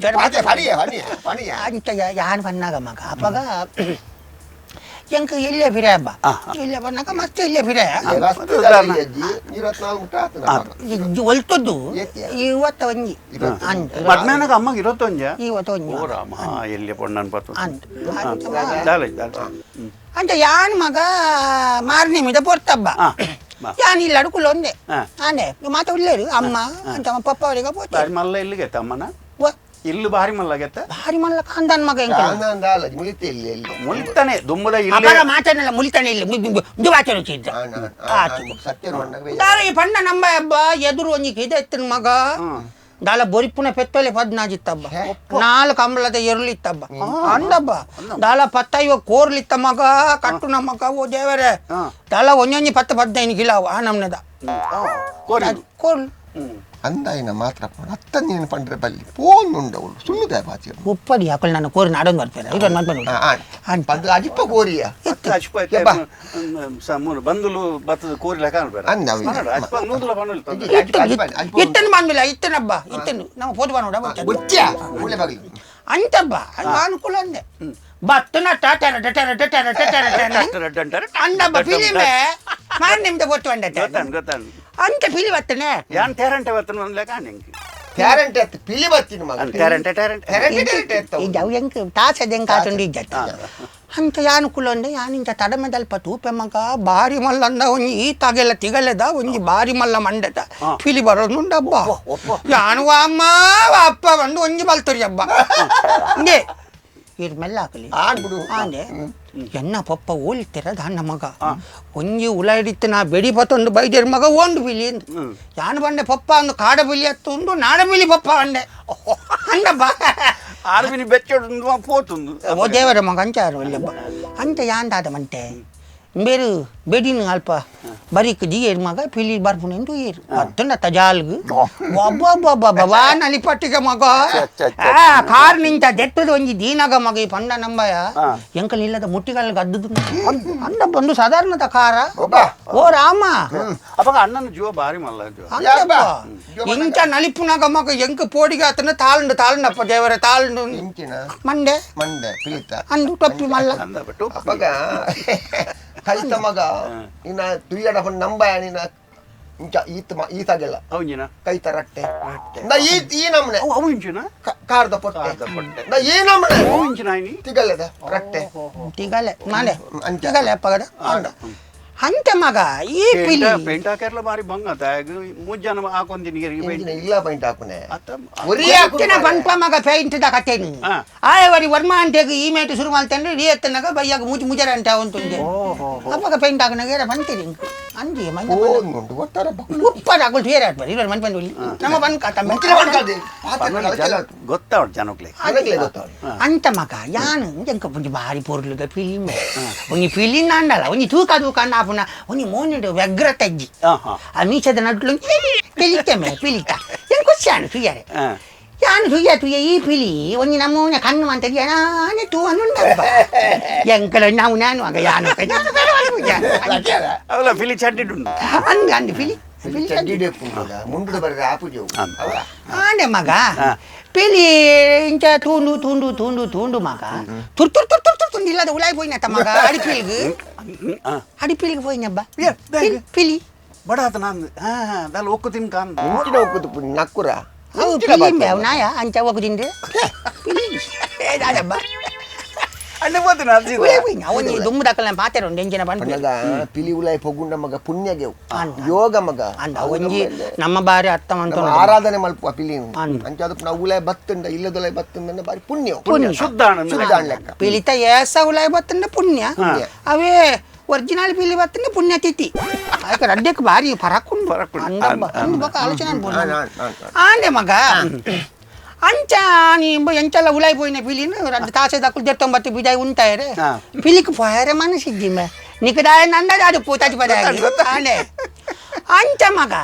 ಅಂಚ ಯಾನ್ ಪನ್ನಾಗ ಮಗ ಅಪ್ಪಗ ಎಂಕ್ ಎಲ್ಲೇ ಫಿರಾಯ ಬಾ ಎಲ್ಲೇ ಬನ್ನಾಗ ಮತ್ತೆ ಎಲ್ಲೇ ಫಿರಾಯ ಒಲ್ತದ್ದು ಇವತ್ತ ಒಂಜಿ ಮದ್ಮೇನಾಗ ಅಮ್ಮಗ ಇರತ್ತೊಂಜ ಇವತ್ತೊಂಜಿ ಓ ರಾಮ ಎಲ್ಲಿ ಪೊಣ್ಣನ್ ಪತ್ತು ಅಂತ ಅಂಚ ಯಾನ್ ಮಗ ಮಾರನೇ ಮಿದ ಪೊರ್ತಬ್ಬ ಯಾನ್ ಇಲ್ಲ ಅಡುಕುಲ ಒಂದೇ ಆನೆ ಮಾತ ಉಳ್ಳೇರು ಅಮ್ಮ ಅಂತ ಪಪ್ಪ ಅವರಿಗೆ ಪೋತ ಮಲ್ಲ ಇಲ್ಲಿಗೆ ಅಮ್ಮನ ಇಲ್ಲು ಬಾರಿ ಮಲ್ಲಾಗತ್ತ ಭಾರಿ ಮಲ್ಲ ಕಾಂದನ್ ಮಗ ಎಂಕ ಮುಲ್ತಾನೆ ದುಮ್ಮದ ಇಲ್ಲ ಅಪರ ಮಾತನಲ್ಲ ಮುಲ್ತಾನೆ ಇಲ್ಲ ಮುದ್ದು ವಾಚನ ಚಿದ್ದ ದಾರ ಈ ಪಣ್ಣ ನಮ್ಮ ಹಬ್ಬ ಎದುರು ಒಂಜಿ ಕಿದೆ ಎತ್ತಿನ ಮಗ ದಾಲ ಬೊರಿಪುನ ಪೆತ್ತೊಲೆ ಪದ್ನಾಜಿತ್ತಬ್ಬ ನಾಲ್ಕು ಕಂಬಳದ ಎರುಳಿತ್ತಬ್ಬ ಅಂಡಬ್ಬ ದಾಲ ಪತ್ತೈವ ಕೋರ್ಲಿತ್ತ ಮಗ ಕಟ್ಟುನ ಮಗ ಓ ದೇವರೇ ದಾಲ ಒಂಜೊಂಜಿ 10 15 ಕಿಲೋ ಆ ನಮ್ನದ ಕೋರ್ಲು ಅಂದಾಯಿನ ಮಾತ್ರ ಅತ್ತ ನೀನು ಪಂಡ್ರೆ ಬಲ್ಲಿ ಫೋನ್ ಉಂಡವಳು ಸುಳ್ಳುದ ಬಾಚಿ ಉಪ್ಪಡಿ ಹಾಕಲ್ ನಾನು ಕೋರಿ ನಾಡೊಂದು ಬರ್ತಾರೆ ಇದೊಂದು ಮಾಡ್ಕೊಂಡು ಪಂದು ಅಜಿಪ್ಪ ಕೋರಿಯ ಬಂದುಲು ಬತ್ತದ ಕೋರಿ ಲೆಕ್ಕ ಇತ್ತನು ಬಂದಿಲ್ಲ ಇತ್ತನಬ್ಬ ಇತ್ತನು ನಾವು ಪೋದು ಬಾನೋಡ ಅಂತಬ್ಬ ಅನುಕೂಲ ಅಂದೆ ಬತ್ತನ ಟಾಟಾರ ಟಟಾರ ಟಟಾರ ಟಟಾರ ಅಂಡಬ್ಬ ಫಿಲಿಮೆ ಮಾರು ನಿಮ್ದು ಗೊತ್ತು ಅಂಡ ಅಂತ ಪಿಲಿ ಬತ್ತನೆ ಯಾನ್ ತೇರಂಟೆ ಬತ್ತನ ಒಂದು ಲೆಕ್ಕ ನಿಂಗೆ ಟ್ಯಾರೆಂಟ್ ಎತ್ತು ಪಿಲಿ ಬತ್ತಿನ ಮಗ ಟ್ಯಾರೆಂಟೆ ಟ್ಯಾರೆಂಟೆ ಟ್ಯಾರೆಂಟೆ ಎತ್ತು ಇಜ್ಜ ಅವು ಎಂಕ್ ತಾಸದ ಎಂಕ್ ಆತುಂಡು ಇಜ್ಜತ್ತ ಅಂತ ಯಾನು ಕುಲೊಂಡೆ ಯಾನಿಂಚ ತಡಮೆದಲ್ಪ ತೂಪೆ ಮಗ ಬಾರಿ ಮಲ್ಲಂದ ಒಂಜಿ ಈ ತಾಗೆಲ್ಲ ತಿಗಲೆದ ಒಂಜಿ ಬಾರಿ ಮಲ್ಲ ಮಂಡೆದ ಪಿಲಿ ಬರೋದುಂಡಬ್ಬ ಯಾನು ಅಮ್ಮ ಅಪ್ಪ ಬಂದು ಒಂಜಿ ಬಲ್ತರಿ ಹಬ್ಬ ಇಂದೇ ಇರ್ ಮೆಲ್ಲ ಹಾಕಲಿ ಆಂಡೆ ಎನ್ನ ಪಪ್ಪ ಓಲಿತ್ತಿರ ಅಣ್ಣ ಮಗ ಒಂಜಿ ಉಲ ಹಿಡಿತು ನಾ ಬೆಡಿ ಪತ್ತೊಂದು ಬೈದೇರ್ ಮಗ ಒಂದು ಬಿಲಿ ಎಂದು ಯಾನು ಬಂಡೆ ಪಪ್ಪ ಒಂದು ಕಾಡ ಬಿಲಿ ಅತ್ತು ಒಂದು ನಾಡ ಬಿಲಿ ಪಪ್ಪ ಅಂಡೆ ಅಂಡಬ್ಬ ಆರ್ಮಿನಿ ಬೆಚ್ಚೊಡು ಪೋತುಂದು ಓ ದೇವರ ಮಗ ಅಂಚಾರು ಒಲ್ಲಬ್ಬ ಅಂತ ಯಾಂದಾದ ಮಂಟೆ ಬೇರು ಬೆಡಿನ ಅಲ್ಪ ಬರೀಕ್ ದಿಯೇರು ಮಗ ಪಿಲಿ ಬರ್ಪುನೆಂದು ಏರು ಅತ್ತಂಡ ತಜಾಲ್ಗು ಒಬ್ಬೊಬ್ಬೊಬ್ಬ ನಲಿ ಪಟ್ಟಿಗೆ ಮಗ ಕಾರ್ ನಿಂತ ದೆತ್ತದ ಒಂಜಿ ದೀನಾಗ ಮಗ ಈ ಪಂಡ ನಂಬಯ ಎಂಕಲ್ ಇಲ್ಲದ ಮುಟ್ಟಿಗಲ್ ಗದ್ದದು ಅಂಡ ಬಂದು ಸಾಧಾರಣದ ಕಾರ ಓ ರಾಮ ಅವಾಗ ಅಣ್ಣನ ಜೀವ ಬಾರಿ ಮಲ್ಲ ಇಂಚ ನಲಿಪುನಾಗ ಮಗ ಎಂಕ್ ಪೋಡಿಗೆ ಆತನ ತಾಳುಂಡು ತಾಳುಂಡಪ್ಪ ದೇವರ ತಾಳುಂಡು ಮಂಡೆ ಮಂಡೆ ಪಿಲಿತ ಅಂದು ಟೊಪ್ಪಿ ಮಲ್ಲ ಅವಾಗ ಕಲಿತ ಮಗ ನಿನ್ನ ತುಯ್ಯಡ ನಂಬ ನಿನ್ನ ಇಂಚ ಈತ ಈತಾಗೆಲ್ಲ ಅವಂಜಿನ ಕೈತ ರಟ್ಟೆ ಈ ಈ ನಮ್ನೆ ಅವು ಇಂಚಿನ ಕಾರ್ದ ಪೊಟ್ಟೆ ನಾ ಈ ನಮ್ನೆ ಅವು ಇಂಚಿನ ಐನಿ ತಿಗಲೆದ ರಟ್ಟೆ ತಿಗಲೆ ಮಾನೆ ತಿಗಲೆ ಪಗಡ ಅಂಡ ಅಂತ ಮಗ ಈ ಪಿಲಿ ಪೇಂಟ್ ಹಾಕಿರ್ಲ ಬಾರಿ ಬಂಗ ಮೂಜನ ಹಾಕೊಂದಿನಿ ಇಲ್ಲ ಪೈಂಟ್ ಹಾಕುನೆ ಪನ್ಪ ಮಗ ಪೇಂಟ್ the ಕತೆನಿ ಆಯವರಿ ವರ್ಮ ಅಂಟೆಗ್ ಈ ಮೇಟು ಶುರು ಮಾಡ್ತೇನೆ ರೀ ಎತ್ತನಾಗ ಬಯ್ಯಾಗ ಮುಜ್ ಮುಜರ ಅಂತ ಉಂಟುಂದೆ ಅಪ್ಪಗ ಪೇಂಟ್ ಹಾಕನಾಗ ಬಂತೀರಿ ಅಂಜಿ ಉಪ್ಪರ ಅಗುಲ್ ಬೇರೆ ಆಡ್ಬಾರಿ ಇವರು ಮನ್ ಬಂದು ನಮ್ಮ ಬನ್ ಕಾತ ಗೊತ್ತಾವ್ ಜನಕ್ಲೆ ಅಂತ ಮಗ ಯಾನು ಎಂಕ ಒಂಜಿ ಬಾರಿ ಪೊರ್ಲುದ ಫಿಲ್ಮ್ ಒಂಜಿ ಫಿಲಿಂ ಅಂಡಲ ಒಂಜಿ ತೂಕ ತೂಕ ಆಪುನ ಒಂಜಿ ಮೋನಿಡು ವ್ಯಗ್ರ ತಜ್ಜಿ ಆ ಮೀಸದ ನಡ್ಲು ಪಿಲಿತಮೆ ಪಿಲಿತ ಏನು ಖುಷಿಯಾನು ತುಯ್ಯಾರೆ ಯಾನು ತುಯ್ಯ ತುಯ್ಯ ಈ ಪಿಲಿ ಒಂಜಿ ನಮ್ಮೂನ ಕಣ್ಣು ಅಂತ ಯಾನೆ ತೂ ಅನ್ನು ಎಂಕಲ ನಾವು ನಾನು ಆಗ ಯಾನು ಅವಲ್ಲ ಪಿಲಿ ಚಡ್ಡಿಡು ಅಂದ ಅಂದು ಪಿಲಿ ಆನೆ ಮಗ ಪಿಲಿ ಇಂಚ ತೂಂಡು ತೂಂಡು ತೂಂಡು ತೂಂಡು ಮಗ ತುರ್ ತುರ್ ತುರ್ ತುರ್ ತುರ್ ತುಂಡು ಇಲ್ಲದ ಉಲಾಯಿ ಪೋಯಿನತ್ತ ಮಗ ಅಡಿಪಿಲ್ಗ್ ಅಡಿಪಿಲ್ಗ್ ಪೋಯಿನಬ್ಬ ಪಿಲಿ ಬಡ ಆತ ನಾನು ದಾಲ್ ಒಕ್ಕು ತಿನ್ಕಾನ್ ಮುಂಚಿನ ಒಕ್ಕುದು ನಕ್ಕುರ ಅವು ಪಿಲಿ ಅವು ನಾಯ ಅಂಚ ಒಕ್ಕು ತಿಂದೆ ಪಿಲಿ ದಾದಬ್ಬ ಅಣ್ಣ పోతున్నా ಅವನಿ ದುಮ್ಮು ದಕ್ಕಲ ಪಾತೆರ ಉಂಡು ಎಂಜಿನ ಪನ್ನಗ ಪಿಲಿ ಉಲಾಯಿ ಪೊಗ್ಗುಂಡ ಮಗ ಪುಣ್ಯಗೆವು ಯೋಗ ಮಗ ಒಂಜಿ ನಮ್ಮ ಬಾರಿ ಅರ್ಥ ಮಂತ ಆರಾಧನೆ ಮಲ್ಪುವ ಪಿಲಿ ಅಂಚ ಅದಕ್ಕೆ ನಾವು ಉಲಾಯಿ ಬತ್ತುಂಡ ಇಲ್ಲದೊಲಾಯಿ ಬತ್ತುಂಡ ಬಾರಿ ಪುಣ್ಯ ಪುಣ್ಯ ಶುದ್ಧ ಶುದ್ಧ ಲೆಕ್ಕ ಪಿಲಿತ ಏಸ ಉಲಾಯಿ ಬತ್ತುಂಡ ಪುಣ್ಯ ಅವೇ ಒರಿಜಿನಲ್ ಪಿಲಿ ಬತ್ತುಂಡ ಪುಣ್ಯತಿಥಿ ಅದಕ್ಕೆ ರಡ್ಡಕ್ಕೆ ಬಾರಿ ಫರಕ್ ಉಂಡು ಅಂದ ಆಲೋಚನೆ ಆಂಡೆ ಮಗ ಅಂಚ ನೀ ಎಂಚಲ್ಲ ಉಲಾಯಿ ಪೋಯಿನ ಪಿಲಿನ ರಡ್ಡು ತಾಸೆ ದಕ್ಕಲು ದೆತ್ತೊಂಬತ್ತು ಬಿಜಾಯಿ ಉಂಟಾಯರೆ ಪಿಲಿಕ್ ಪೋಯರೆ ಮನಸ್ಸಿದ್ದಿ ಮೇ ನಿಕದಾಯ ನಂದ ಅದು ಪೂತಾಚಿ ಪದ ಆಂಡೆ ಅಂಚ ಮಗ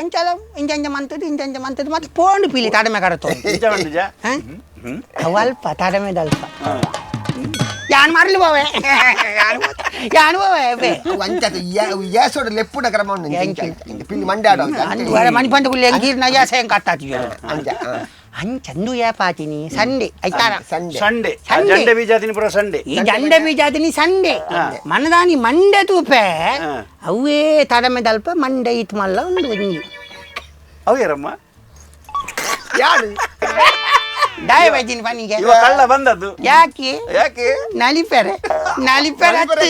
ಎಂಚಲ್ಲ ಇಂಚ ಇಂಚ ಮಂತದ್ದು ಇಂಚ ಇಂಚ ಮಂತದ್ದು ಮತ್ತೆ ಪೋಂಡು ಪಿಲಿ ತಡಮೆ ಕಡತು ಅವು ಅಲ್ಪ ತಡಮೆದಲ್ಪ ಯಾನ್ ಮರಲು పోవే ಯಾನ್ పోవే ಅಂಚ ಏಸೋಡು ಲೆಪ್ಪುಡ ಕ್ರಮ ಉಂಡು ಪಿಲಿ ಮಂಡ್ಯಾಡ ಮಣಿ ಪಂಡ ಕುಲ್ಲಿ ಎಂಗೀರ್ನ ಯಾಸ ಹೆಂಗ್ ಕಟ್ಟಾತಿ ಅಂಚ ಅಂಚಂದು ಯಾಪಾತಿನಿ ಸಂಡೆ ಐತಾರ ಸಂಡೆ ಸಂಡೆ ಜಂಡೆ ಬೀಜಾತಿನಿ ಪುರ ಸಂಡೆ ಈ ಜಂಡೆ ಬೀಜಾತಿನಿ ಸಂಡೆ ಮನದಾನಿ ಮಂಡೆ ತೂಪೆ ಅವೇ ತಡಮೆದಲ್ಪ ಮಂಡೆ ಇತ್ತು ಮಲ್ಲ ಉಂಡು ಒಂಜಿ ಅವೇರಮ್ಮ ಯಾರು ದಾಯ ಬೈದಿನಿ ಪನಿಗೆ ಇವ ಕಳ್ಳ ಬಂದದ್ದು ಯಾಕೆ ಯಾಕೆ ನಲಿಪೆರೆ ನಲಿಪೆರೆ ಅತ್ತು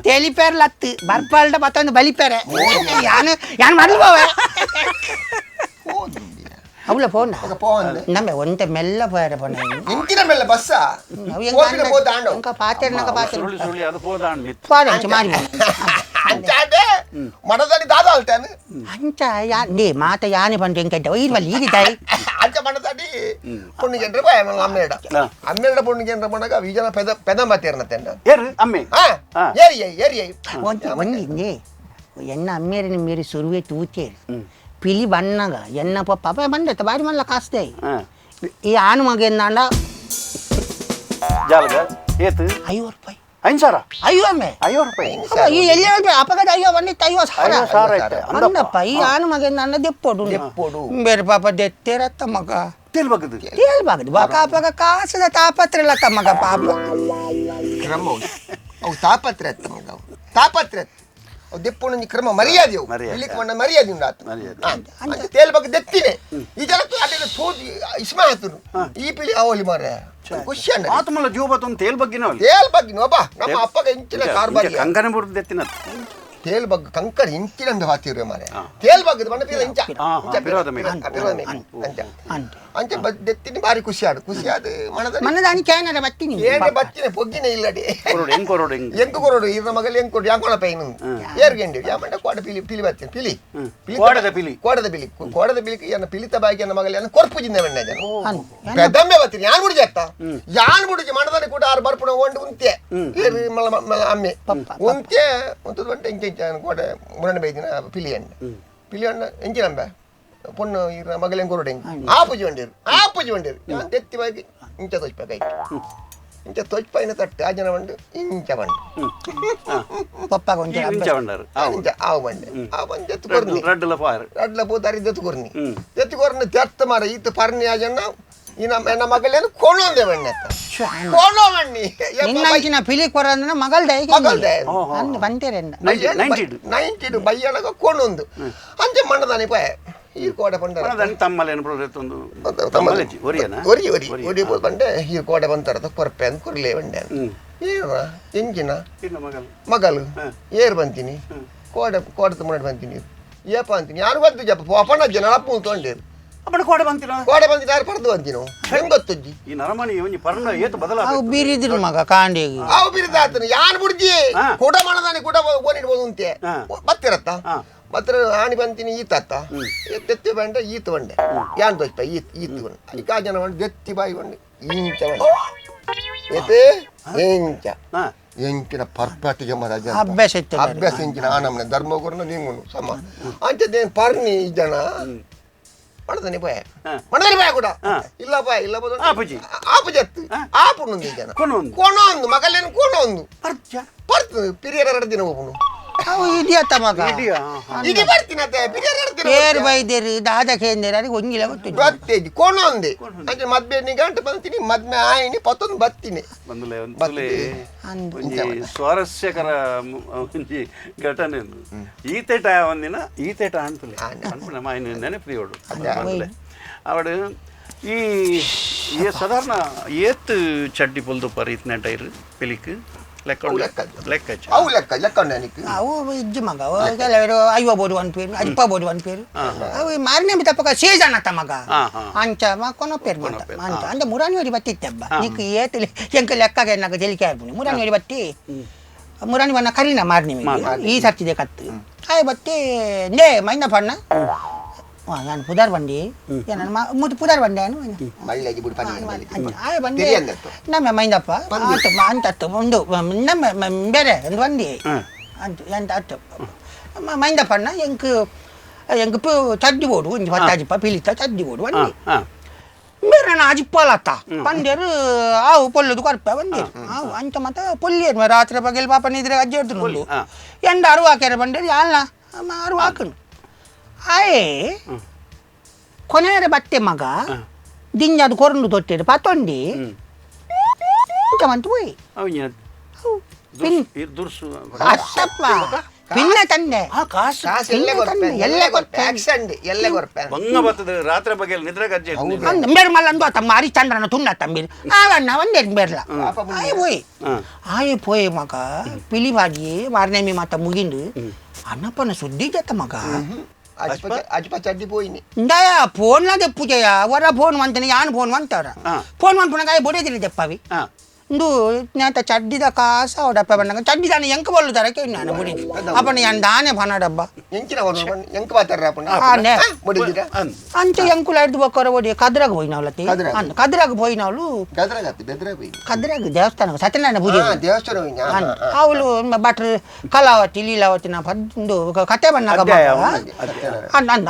ತೆಲಿಪೆರ್ಲ ಅತ್ತು ಬರ್ಪಾಲ್ಡ ಮತ್ತೊಂದು ಬಲಿಪೆರೆ ಯಾನು ಯಾನು ಮರಲು ಹೋವೆ ಅವಳ ಫೋನ್ ನಮ್ಮ ಒಂತೆ ಮೆಲ್ಲ ಪೋಯರ ಪೋನ ಇಂಚಿನ ಮೆಲ್ಲ ಬಸ್ಸ ಎಂಕ ಪಾತೆರ್ ನಕ ಪಾತೆರ್ ಸುಳ್ಳಿ ಸುಳ್ಳಿ ಅದು ಪೋದಾಂಡ್ ಪೋದಾಂಚ ಮಾರಿ ಅಂಚಾಂಡೆ ಮನದಲ್ಲಿ ದಾದ ಅಲ್ತಾನೆ ಅಂಚ ಯಾ ನೇ ಮಾತ ಯಾನೆ ಬಂದು ಎಂಕ ಈರ್ವಲ್ಲಿ ಈಗಿದ್ದಾಯಿ ಅಂಚ ಮನದಾಡಿ ಪೊಣ್ಣು ಜನರ ಬಾಯ ಅಮ್ಮೇಡ ಅಮ್ಮೇಡ ಪೊಣ್ಣು ಜನರ ಪೊಣ್ಣಗ ಈ ಜನ ಪೆದ ಪೆದ ಮಾತೇರ್ನತ್ತೆ ಏರು ಅಮ್ಮೆ ಏರಿ ಏರಿ ಒಂಜಿ ಒಂಜಿ ಎನ್ನ ಅಮ್ಮೇರಿನ ಮೇರಿ ಸುರುವೆ ತೂತೇರು ಪಿಲಿ ಬಣ್ಣಗ ಎನ್ನ ಪಪ್ಪ ಬಂದತ್ತ ಬಾರಿ ಮಲ್ಲ ಕಾಸ್ದೆ ಈ ಆನು ಮಗ ಎಂದಾಂಡ ಜಾಲಗ ಏತು 50 ರೂಪಾಯಿ 5 ಸಾವಿರ ಅಯ್ಯೋ ಅಮ್ಮೆ 50 ರೂಪಾಯಿ ಈ ಎಲ್ಲಿ ಅಪ್ಪಗದ ಅಯ್ಯೋ ಬಂದಿತ್ತು 50 ಸಾವಿರ ಐತೆ ಅಂದಪ್ಪ ಈ ಆನು ಮಗ ಎಂದಾಂಡ ದೆಪ್ಪೋಡು ದೆಪ್ಪೋಡು ಬೇರೆ ಪಾಪ ದೆತ್ತೇರತ್ತ ಮಗ ತೇಲ್ಬಾಗದು ತೇಲ್ಬಾಗದು ಬಾಕ ಅಪ್ಪಗ ಕಾಸದ ತಾಪತ್ರ ಇಲ್ಲ ತಮ್ಮಗ ಪಾಪ ಕ್ರಮ ಅವು ತಾಪತ್ರ ಅತ್ತ ಮಗ ಅವು ತಾಪತ್ರ ಅವು ದೆಪ್ಪೋಣ ಕ್ರಮ ಮರ್ಯಾದೆ ಅವು ಇಲ್ಲಿಗೆ ಮಣ್ಣ ಮರ್ಯಾದೆ ಉಂಡು ಆತು ಅಂಚ ತೇಲ್ಬಾಗ ದೆತ್ತಿನೆ ಈ ಜನಕ್ಕೆ ಅದೇ ಸೋದಿ ಇಸ್ಮ ಆತನು ಈ ಪಿಲಿ ಅವಲಿ ಮಾರ್ರೆ ಖುಷಿ ಅಣ್ಣ ಆತಮಲ್ಲ ಜೀವ ತೇಲ್ ಬಗ್ಗಿನ ತೇಲ್ ಬಗ್ಗಿನ ಒಬ್ಬ ನಮ್ಮ ಅಪ್ಪಗ ಇಂಚಿನ ಕಾರ್ಬಾರಿ ಕಂಕನೆ ಬುರ್ದು ದೆತ್ತಿನ ತೇಲ್ ಬಗ್ ಕಂಕರ್ ಇಂಚಿನ ಹಾತಿರು ಮಾರೆ ತೇಲ್ ಬಗ್ಗದ ಬಣ್ಣ ಪೀರ ಇಂಚ ಇಂಚ ಅಂಚ ದೆತ್ತಿನ ಬಾರಿ ಖುಷಿ ಆಡು ಖುಷಿ ಆದ ಮನದ ಮನದಾನಿ ಕೇನರ ಬತ್ತಿನಿ ಏನೇ ಬತ್ತಿನ ಪೊಗ್ಗಿನ ಇಲ್ಲಡಿ ಎಂಗ್ ಕೊರೋಡು ಎಂಕ್ ಕೊರೋಡು ಇರ ಮಗಲ್ ಎಂಕ್ ಕೊಡು ಯಾಂಕೊಳ ಪೈನು ಏರ್ಗೆಂಡಿ ಯಾಮಂಡ ಕೋಡ ಪಿಲಿ ಪಿಲಿ ಬತ್ತಿನ ಪಿಲಿ ಕೋಡದ ಪಿಲಿ ಕೋಡದ ಪಿಲಿ ಕೋಡದ ಪಿಲಿ ಎನ್ನ ಪಿಲಿತ ಬಾಗಿ ಎನ್ನ ಮಗಲ್ ಎನ್ನ ಕೊರ್ಪುಜಿಂದ ಬೆಣ್ಣ ಜನ ಪೆದಮ್ಮೆ ಬತ್ತಿನ ಯಾನ್ ಬುಡಿಜ ಅತ್ತ ಯಾನ್ ಬುಡಿಜ ಮನದಾನಿ ಕೂಡ ಆರು ಬರ್ಪುಣ ಓಂಡು ಉಂತೆ ಏರು ಮಲ್ಲ ಅಮ್ಮೆ ಉಂತೆ ಉಂತದ ಬಂಟ ಇಂಚ ಇಂಚ ಕೋಡೆ ಮುರಣ ಬೈದಿನ ಪಿಲಿ ಅಣ್ಣ ಪಿಲಿ ಅಣ್ಣ ಎಂಚಿನಂಬ ಪೊಣ್ಣು ಇರ ಮಗಲೆಂ ಕೊರಡೆ ಆ ಪೂಜೆ వండిರು ಆ ಪೂಜೆ వండిರು ಯಾನ್ ದೆತ್ತಿ ಬಾಗಿ ಇಂಚ ತೋಚ್ಪ ಕೈ ಇಂಚ ತೋಚ್ಪಾಯಿನ ತಟ್ಟೆ ಆ ಜನ వండు ಇಂಚ వండు ಪಪ್ಪ ಕೊಂಚ ಇಂಚ వండారు ಇಂಚ ಆವು ಬಂಡೆ ಆ ಬಂದು ಎತ್ತು ಕೊರ್ನಿ ರಡ್ಡಲ ಪಾರು ರಡ್ಲ ಪೋತಾರಿ ದೆತ್ತು ಕೊರ್ನಿ ದೆತ್ತು ಕೊರ್ನಿ ತೆತ್ತ ಮಾರ ಈತ ಪರ್ನಿ ಆ ಜನ ಈ ನಮ್ಮ ನನ್ನ ಮಗಳೇನು ಕೋಣೊಂದೆ ಬಣ್ಣ ಕೋಣೋ ಬಣ್ಣಿ ನಿನ್ನಂಚಿನ ಪಿಲಿ ಕೊರಂದ್ರೆ ಮಗಲ್ದ ಮಗಲ್ದ ಅಂದು ಬಂತೇರೆಂದ 92 ಬಯ್ಯಳಗ ಕೋಣೊಂದು ಅಂಚೆ ಮಣ್ಣದಾನೆ ಪಾಯ ಈ ಕೋಡೆ ಪಂಡ ತಮ್ಮಲೇನು ತಮ್ಮಲೆ ಒರಿ ಒರಿ ಒರಿ ಒರಿ ಬಂಡೆ ಈ ಕೋಡೆ ಬಂತಾರ ಕೊರ್ಪೆ ಅಂತ ಕೊರ್ಲೆ ಬಂಡೆ ಏನ ಎಂಚಿನ ಮಗಲು ಏರ್ ಬಂತೀನಿ ಕೋಡೆ ಕೋಡದ ಮುನ್ನಾಡಿ ಬಂತೀನಿ ಏಪ ಅಂತೀನಿ ಯಾರು ಗೊತ್ತು ಜಪ್ಪ ಪೋಪಣ್ಣ ಜನ ಅಪ್ಪು ತೊಂಡೇರು ಅಪ್ಪಣ ಕೋಡೆ ಬಂತಿನ ಕೋಡೆ ಬಂದಿನ ಯಾರು ಪಡೆದು ಅಂತೀನೋ ಹೆಂಗ್ ಗೊತ್ತಜ್ಜಿ ಈ ನರಮಣಿ ಒಂಜಿ ಪರ್ಣ ಏತು ಬದಲ ಅವು ಬೀರಿದ್ರು ಮಗ ಕಾಂಡಿಗೆ ಅವು ಬಿರಿದಾತನು ಯಾನ್ ಬುಡ್ಜಿ ಕೂಡ ಮಾಡದಾನೆ ಕೂಡ ಓನಿಡ್ಬೋದು ಅಂತೆ ಬತ್ತಿರತ್ತ ಬತ್ತರ ಆಣಿ ಬಂತೀನಿ ಈತತ್ತ ಎತ್ತಿ ಬಂಡೆ ಈತ ಬಂಡೆ ಯಾನ್ ದೋಜ್ಪ ಈತ್ ಈತ್ ಬಂಡೆ ಈಗ ಜನ ಬಂಡೆ ಎತ್ತಿ ಬಾಯಿ ಬಂಡೆ ಇಂಚ ಬಂಡೆ ಎತ್ತೆ ಇಂಚ ಎಂಚಿನ ಪರ್ಪಾಟಿಗೆ ಮಹಾರಾಜ ಅಭ್ಯಾಸ ಇತ್ತು ಅಭ್ಯಾಸ ಎಂಚಿನ ಆ ನಮ್ಮನೆ ಧರ್ಮಗುರುನ ನಿಂಗುನು ಸಮ ಅಂಚದೇನು ಪರ್ನಿ ಈ ಜನ ಮಣದನಿ ಬಾಯ ಮಣದನಿ ಬಾಯ ಕೂಡ ಇಲ್ಲ ಬಾಯ್ ಇಲ್ಲ ಬೋದ ಆಪುಜಿ ಆಪುಜತ್ತು ಆಪುನು ಈ ಜನ ಕೊನೊಂದು ಮಗಲೇನು ಕೊನೊಂದು ಪರ್ತು ಪಿರಿಯರ ಎರಡು ದಿನ ಹೋಗುನು ಅವು ಇಡಿಯತ್ತ ಮಗ ಇಡಿ ಬರ್ತೀನತ್ತೆ ಪಿರಿಯರ ಎರಡು ದಿನ ಏರು ಬೈದೇರು ದಾದ ಕೇಂದ್ರ ಒಂಗಿಲ್ಲ ಗೊತ್ತು ಗೊತ್ತೇಜಿ ಕೊನೊಂದೆ ಅಂಚೆ ಮದ್ವೆ ನೀ ಗಂಟೆ ಬಂತೀನಿ ಮದ್ವೆ ಆಯ್ನಿ ಪತ್ತೊಂದು ಬತ್ತೀನಿ ಬಂದಲೆ ಒಂಜಿ ಸ್ವಾರಸ್ಯಕರ ಒಂಜಿ ಘಟನೆ ಈತೇಟ ಒಂದಿನ ಈತೇಟ ಅಂತಲೇ ಅನ್ಪುಣ ಮಾಯಿನ ನೆನಪು ಬಂದಲೆ ಅವಡು ಈ ಸಾಧಾರಣ ಏತ್ ಚಡ್ಡಿ ಪೊಲ್ದು ಪರ್ ಇತ್ನೆ ಟೈರ್ ಪಿಲಿಕ್ ಲೆಕ್ಕ ಲೆಕ್ಕ ಅವು ಲೆಕ್ಕ ಲೆಕ್ಕ ಅವು ಇಜ್ಜಿ ಮಗ ಕೆಲವರು ಐವ ಬೋಡು ಒನ್ ಪೇರು ಅಜ್ಪ ಬೋಡು ಒನ್ ಪೇರು ಅವು ಮಾರನೇ ತಪ್ಪಕ ಸೀಸನ್ ಅತ್ತ ಮಗ ಅಂಚ ಕೊನ ಪೇರು ಮಂತ ಅಂಚ ಅಂದ ಮುರಾನಿ ಬತ್ತಿತ್ತಬ್ಬ ನಿಕ್ ಏತ್ ಎಂಕ ಲೆಕ್ಕಗೆ ಎನ್ನಾಗ ಜಲಿಕೆ ಆರ್ಪುನಿ ಮುರಾನಿ ಬತ್ತಿ ಮುರಾನಿ ಬಣ್ಣ ಕರಿನ ಮಾರನೇ ಈ ಸರ್ತಿದೆ ಕತ್ತು ಆಯ್ ಬತ್ತಿ ನೇ ಮೈಂದ ಪಣ್ಣ ನಾನು ಪುದಾರ್ ಬಂಡಿ ನಾನು ಮುದ್ದು ಪುದಾರ್ ಬಂಡೆ ಆಯ್ ಬಂಡಿ ನಮ್ಮ ಮೈಂದಪ್ಪ ಆತು ಅಂತತ್ತು ಒಂದು ನಮ್ಮ ಬೇರೆ ಒಂದು ಬಂಡಿ ಅಂತ ಎಂತ ಅತ್ತು ಮೈಂದಪ್ಪಣ್ಣ ಎಂಕ್ ಎಂಕ್ ಚಡ್ಡಿ ಬೋಡು ಒಂಜಿ ಪತ್ತಾಜಿಪ್ಪ ಪಿಲಿತ ಚಡ್ಡಿ ಬೋಡು ಬಂಡಿ ಬೇರೆ ನಾನು ಅಜಿಪ್ಪಲತ್ತ ಪಂಡ್ಯರು ಆವು ಪೊಲ್ಲುದು ಕೊರ್ಪ ಬಂದೇರು ಆವು ಅಂಚ ಮತ್ತೆ ಪೊಲ್ಲಿಯರು ರಾತ್ರಿ ಪಗಲ್ ಪಾಪ ನಿದ್ರೆ ಅಜ್ಜಿ ಹಿಡ್ದು ಎಂಡ ಅರು ಹಾಕ್ಯಾರ ಬಂಡೇರು ಯಾಲ್ನ ಅರು ಹಾಕನು ಆಯೇ ಕೊನೆಯ ಬಟ್ಟೆ ಮಗ ದಿಂಜಾದು ಕೊರಂಡು ತೊಟ್ಟಿರು ಪತ್ತೊಂಡಿ ಮಂತು ಹೋಯ್ ಅಷ್ಟಪ್ಪ ಪಿನ್ನ ತಂದೆ ರಾತ್ರಿ ಬಗ್ಗೆ ನಿದ್ರೆ ಗಜ್ಜೆ ಬೇರೆ ಮಲ್ಲಂದು ತಮ್ಮ ಹರಿಶ್ಚಂದ್ರನ ತುಂಡ ತಂಬಿರು ಆವಣ್ಣ ಒಂದೇ ಬೇರ್ಲ ಆಯ್ ಪೋಯ್ ಆಯ್ ಪೋಯ್ ಮಗ ಪಿಲಿ ಬಾಜಿ ಮಾರನೇಮಿ ಮಾತ ಮುಗಿಂದು ಅಣ್ಣಪ್ಪನ ಸುದ್ದಿ ಜತ್ತ ಮಗ ಅಜ್ಪ ಚಡ್ಡಿ ಪೋಯಿನಿ ಇಂದಾಯ ಫೋನ್ಲ ದೆಪ್ಪುಜಯ ವರ ಫೋನ್ ಮಂತನೆ ಯಾನ್ ಫೋನ್ ಮಂತವರ ಫೋನ್ ಮನ್ಪುನಗ ಆಯ್ ಬೊಡೆದಿರಿ ದೆಪ್ಪವಿ ಇಂದು ಜ್ಞಾತ ಚಡ್ಡಿದ ಕಾಸ ಅವಡಪ್ಪ ಬಂದಾಗ ಚಡ್ಡಿ ದಾನೆ ಎಂಕ ಬಲ್ಲು ತರಕ್ಕೆ ನಾನು ಬುಡಿ ಅಪ್ಪನ ಯಾನ್ ದಾನೆ ಫನಡಬ್ಬ ಎಂಚಿನ ಎಂಕ ಬಾತಾರ ಅಂಚೆ ಎಂಕುಲ ಹಿಡ್ದು ಬಕ್ಕೋರ ಒಡಿ ಕದ್ರಾಗ ಹೋಯ್ನವಲತಿ ಕದ್ರಾಗ ಹೋಯ್ನವಳು ಕದ್ರಾಗ ದೇವಸ್ಥಾನ ಸತ್ಯನಾರಾಯಣ ಪೂಜೆ ದೇವಸ್ಥಾನ ಅವಳು ಭಟ್ರು ಕಲಾವತಿ ಲೀಲಾವತಿ ನಾ ಪದ್ದು ಕತೆ ಬಣ್ಣಾಗ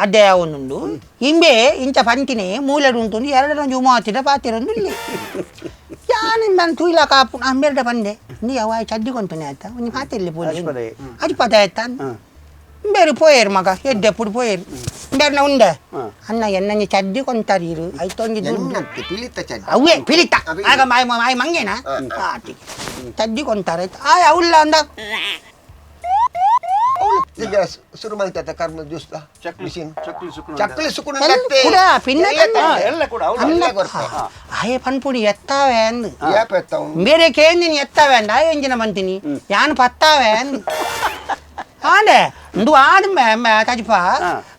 ಅಧ್ಯಾಯ ಒಂದುಂಡು ಇಂಬೆ ಇಂಚ ಪಂತಿನೇ ಮೂಲೆಡು ಉಂಟು ಎರಡರೊಂಜಿ ಉಮಾವತಿನ ಪಾತಿರೊಂದು ಇಲ್ಲಿ ಯಾನ್ ನಾನು ತೂಯ್ಲ ಕಾಪು ಅಂಬೆರಡ ಬಂದೆ ನೀ ಅವ ಚಡ್ಡಿ ಕೊಂತನೆ ಆಯ್ತಾ ಒಂಜಿ ಪಾತಿರ್ಲಿ ಪೂಜೆ ಅಜ್ಪದ ಆಯ್ತಾ ಬೇರೆ ಪೋಯೇರು ಮಗ ಎಡ್ಡೆ ಪುಡಿ ಪೋಯೇರು ಬೇರೆ ಉಂಡೆ ಅಣ್ಣ ಎನ್ನಂಜಿ ಚಡ್ಡಿ ಕೊಂತಾರೀರು ಐತೊಂಜಿ ಅವೇ ಪಿಲಿತ ಆಗ ಮಾಯ ಮಾಯ ಮಂಗೇನಾ ಚಡ್ಡಿ ಕೊಂತಾರ ಆಯ್ ಅವಲ್ಲ ಅಂದ ಶುರು ಮಾಡ್ತಾ ಕರ್ಮ ಜ್ಯೂಸ್ ಚಕ್ಲಿ ಸುಕ್ಕುಣ ಆಯೆ ಪನ್ಪುಡಿ ಎತ್ತಾವೆ ಅಂದು ಬೇರೆ ಕೇಂದಿನಿ ಎತ್ತಾವೆ ಅಂದ ಆಯ್ ಎಂಜಿನ ಬಂತೀನಿ ಯಾನ್ ಪತ್ತಾವೆ ಅಂದು ಆಂಡೆ ಇಂದು ಆದ ತಜಿಪ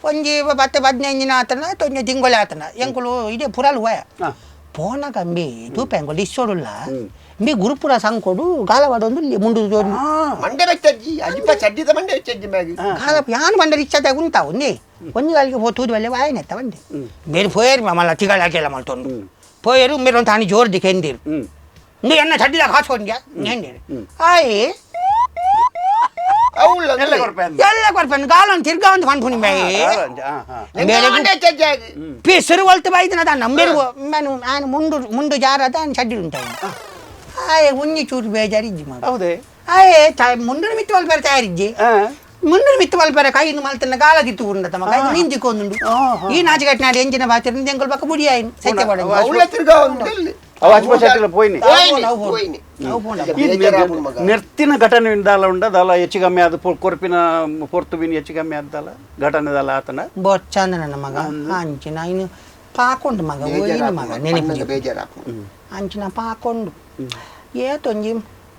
ಒಂಜಿ ಪತ್ತೆ 15 ಆತನ ತೊಂಜಿ ತಿಂಗೊಲೆ ಆತನ ಎಂಕುಲು ಇದೇ ಪುರಾಲು ಹೋಯ ಪೋನ ಕಂಬಿ ತೂಪ ಎಂಕುಲು ಇಸ್ಸೋಡುಲ್ಲ ಮಿ ಗುರುಪುರ ಸಂಕೊಡು ಗಾಲವಾಡೊಂದು ಮುಂಡು ಮಂಡೆ ಬೆಚ್ಚಜ್ಜಿ ಅಜಿಪ ಚಡ್ಡಿದ ಮಂಡೆ ಬೆಚ್ಚಜ್ಜಿ ಮ್ಯಾಗಿ ಗಾಲ ಯಾನ್ ಮಂಡೆ ಇಚ್ಛತೆ ಉಂಟಾವು ಒಂದೇ ಒಂಜಿ ಗಾಲಿಗೆ ಪೋ ತೂದು ಬಲ್ಲೆ ವಾಯನೆತ್ತ ಬಂದೆ ಮೇರು ಪೋಯೇರು ಮಲ್ಲ ತಿಗಳ ಹಾಕಿಲ್ಲ ಮಲ್ತೊಂಡು ಪೋಯೇರು ಮೇರು ಒಂದು ತಾನಿ ಜೋರ್ ದಿಕ್ಕೆಂದಿರು ನೀ ಎನ್ನ ಚಡ್ಡಿದಾಗ ಹಾಸ್ಕೊಂಡ್ಯಾ ಎಂದಿರು ಆಯ್ ಎಲ್ಲ ಕೊರ್ಪೆನ್ ಗಾಲೊಂದು ತಿರ್ಗಾ ಒಂದು ಪನ್ಪುನಿ ಬಾಯಿ ಪಿಸುರು ಒಲ್ತು ಬಾಯ್ದಿನ ದಾನ ನಂಬೇರು ನಾನು ನಾನು ಮುಂಡು ಮುಂಡು ಜಾರದ ಚಡ್ಡಿ ಉಂಟಾವು ಆಯ್ ಉಣ್ಣಿ ಚೂರು ಬೇಜಾರಿಜ್ಜಿ ಮಗ ಹೌದೇ ಆಯ್ ಮುಂಡು ಮಿತ್ತು ಮಲ್ಪೆರ ತಯಾರಿಜ್ಜಿ ಮುಂಡು ಮಿತ್ತು ಮಲ್ಪೆರ ಕೈನು ಮಲ್ತನ ಗಾಲದಿತ್ತು ಉಂಡ ತಮ್ಮ ಕೈ ನಿಂತಿಕೊಂದುಂಡು ಈ ನಾಚಿಕಟ್ಟಿನಾಡು ಎಂಜಿನ ಬಾತಿರ ಎಂಕುಲ್ ಪಕ್ಕ ಬುಡಿ ಆಯ್ನು ಸತ್ಯ ಪಡ ನೆರ್ತಿನ ಘಟನೆ ದಾಲ ಉಂಡ ದಾಲ ಹೆಚ್ಚು ಕಮ್ಮಿ ಆದ ಕೊರ್ಪಿನ ಪೊರ್ತು ಬಿನ್ ಹೆಚ್ಚು ಕಮ್ಮಿ ಆದ್ದಲ್ಲ ಘಟನೆ ದಾಲ ಆತನ ಬೊಚ್ಚಂದ ನನ್ನ ಮಗ ಅಂಚಿನ ಇನ್ನು ಪಾಕೊಂಡು ಮಗ ಮಗ ನೆನಪು ಬೇಜಾರಾಪು ಅಂಚಿನ ಪಾಕೊಂಡು ಏತೊಂಜಿ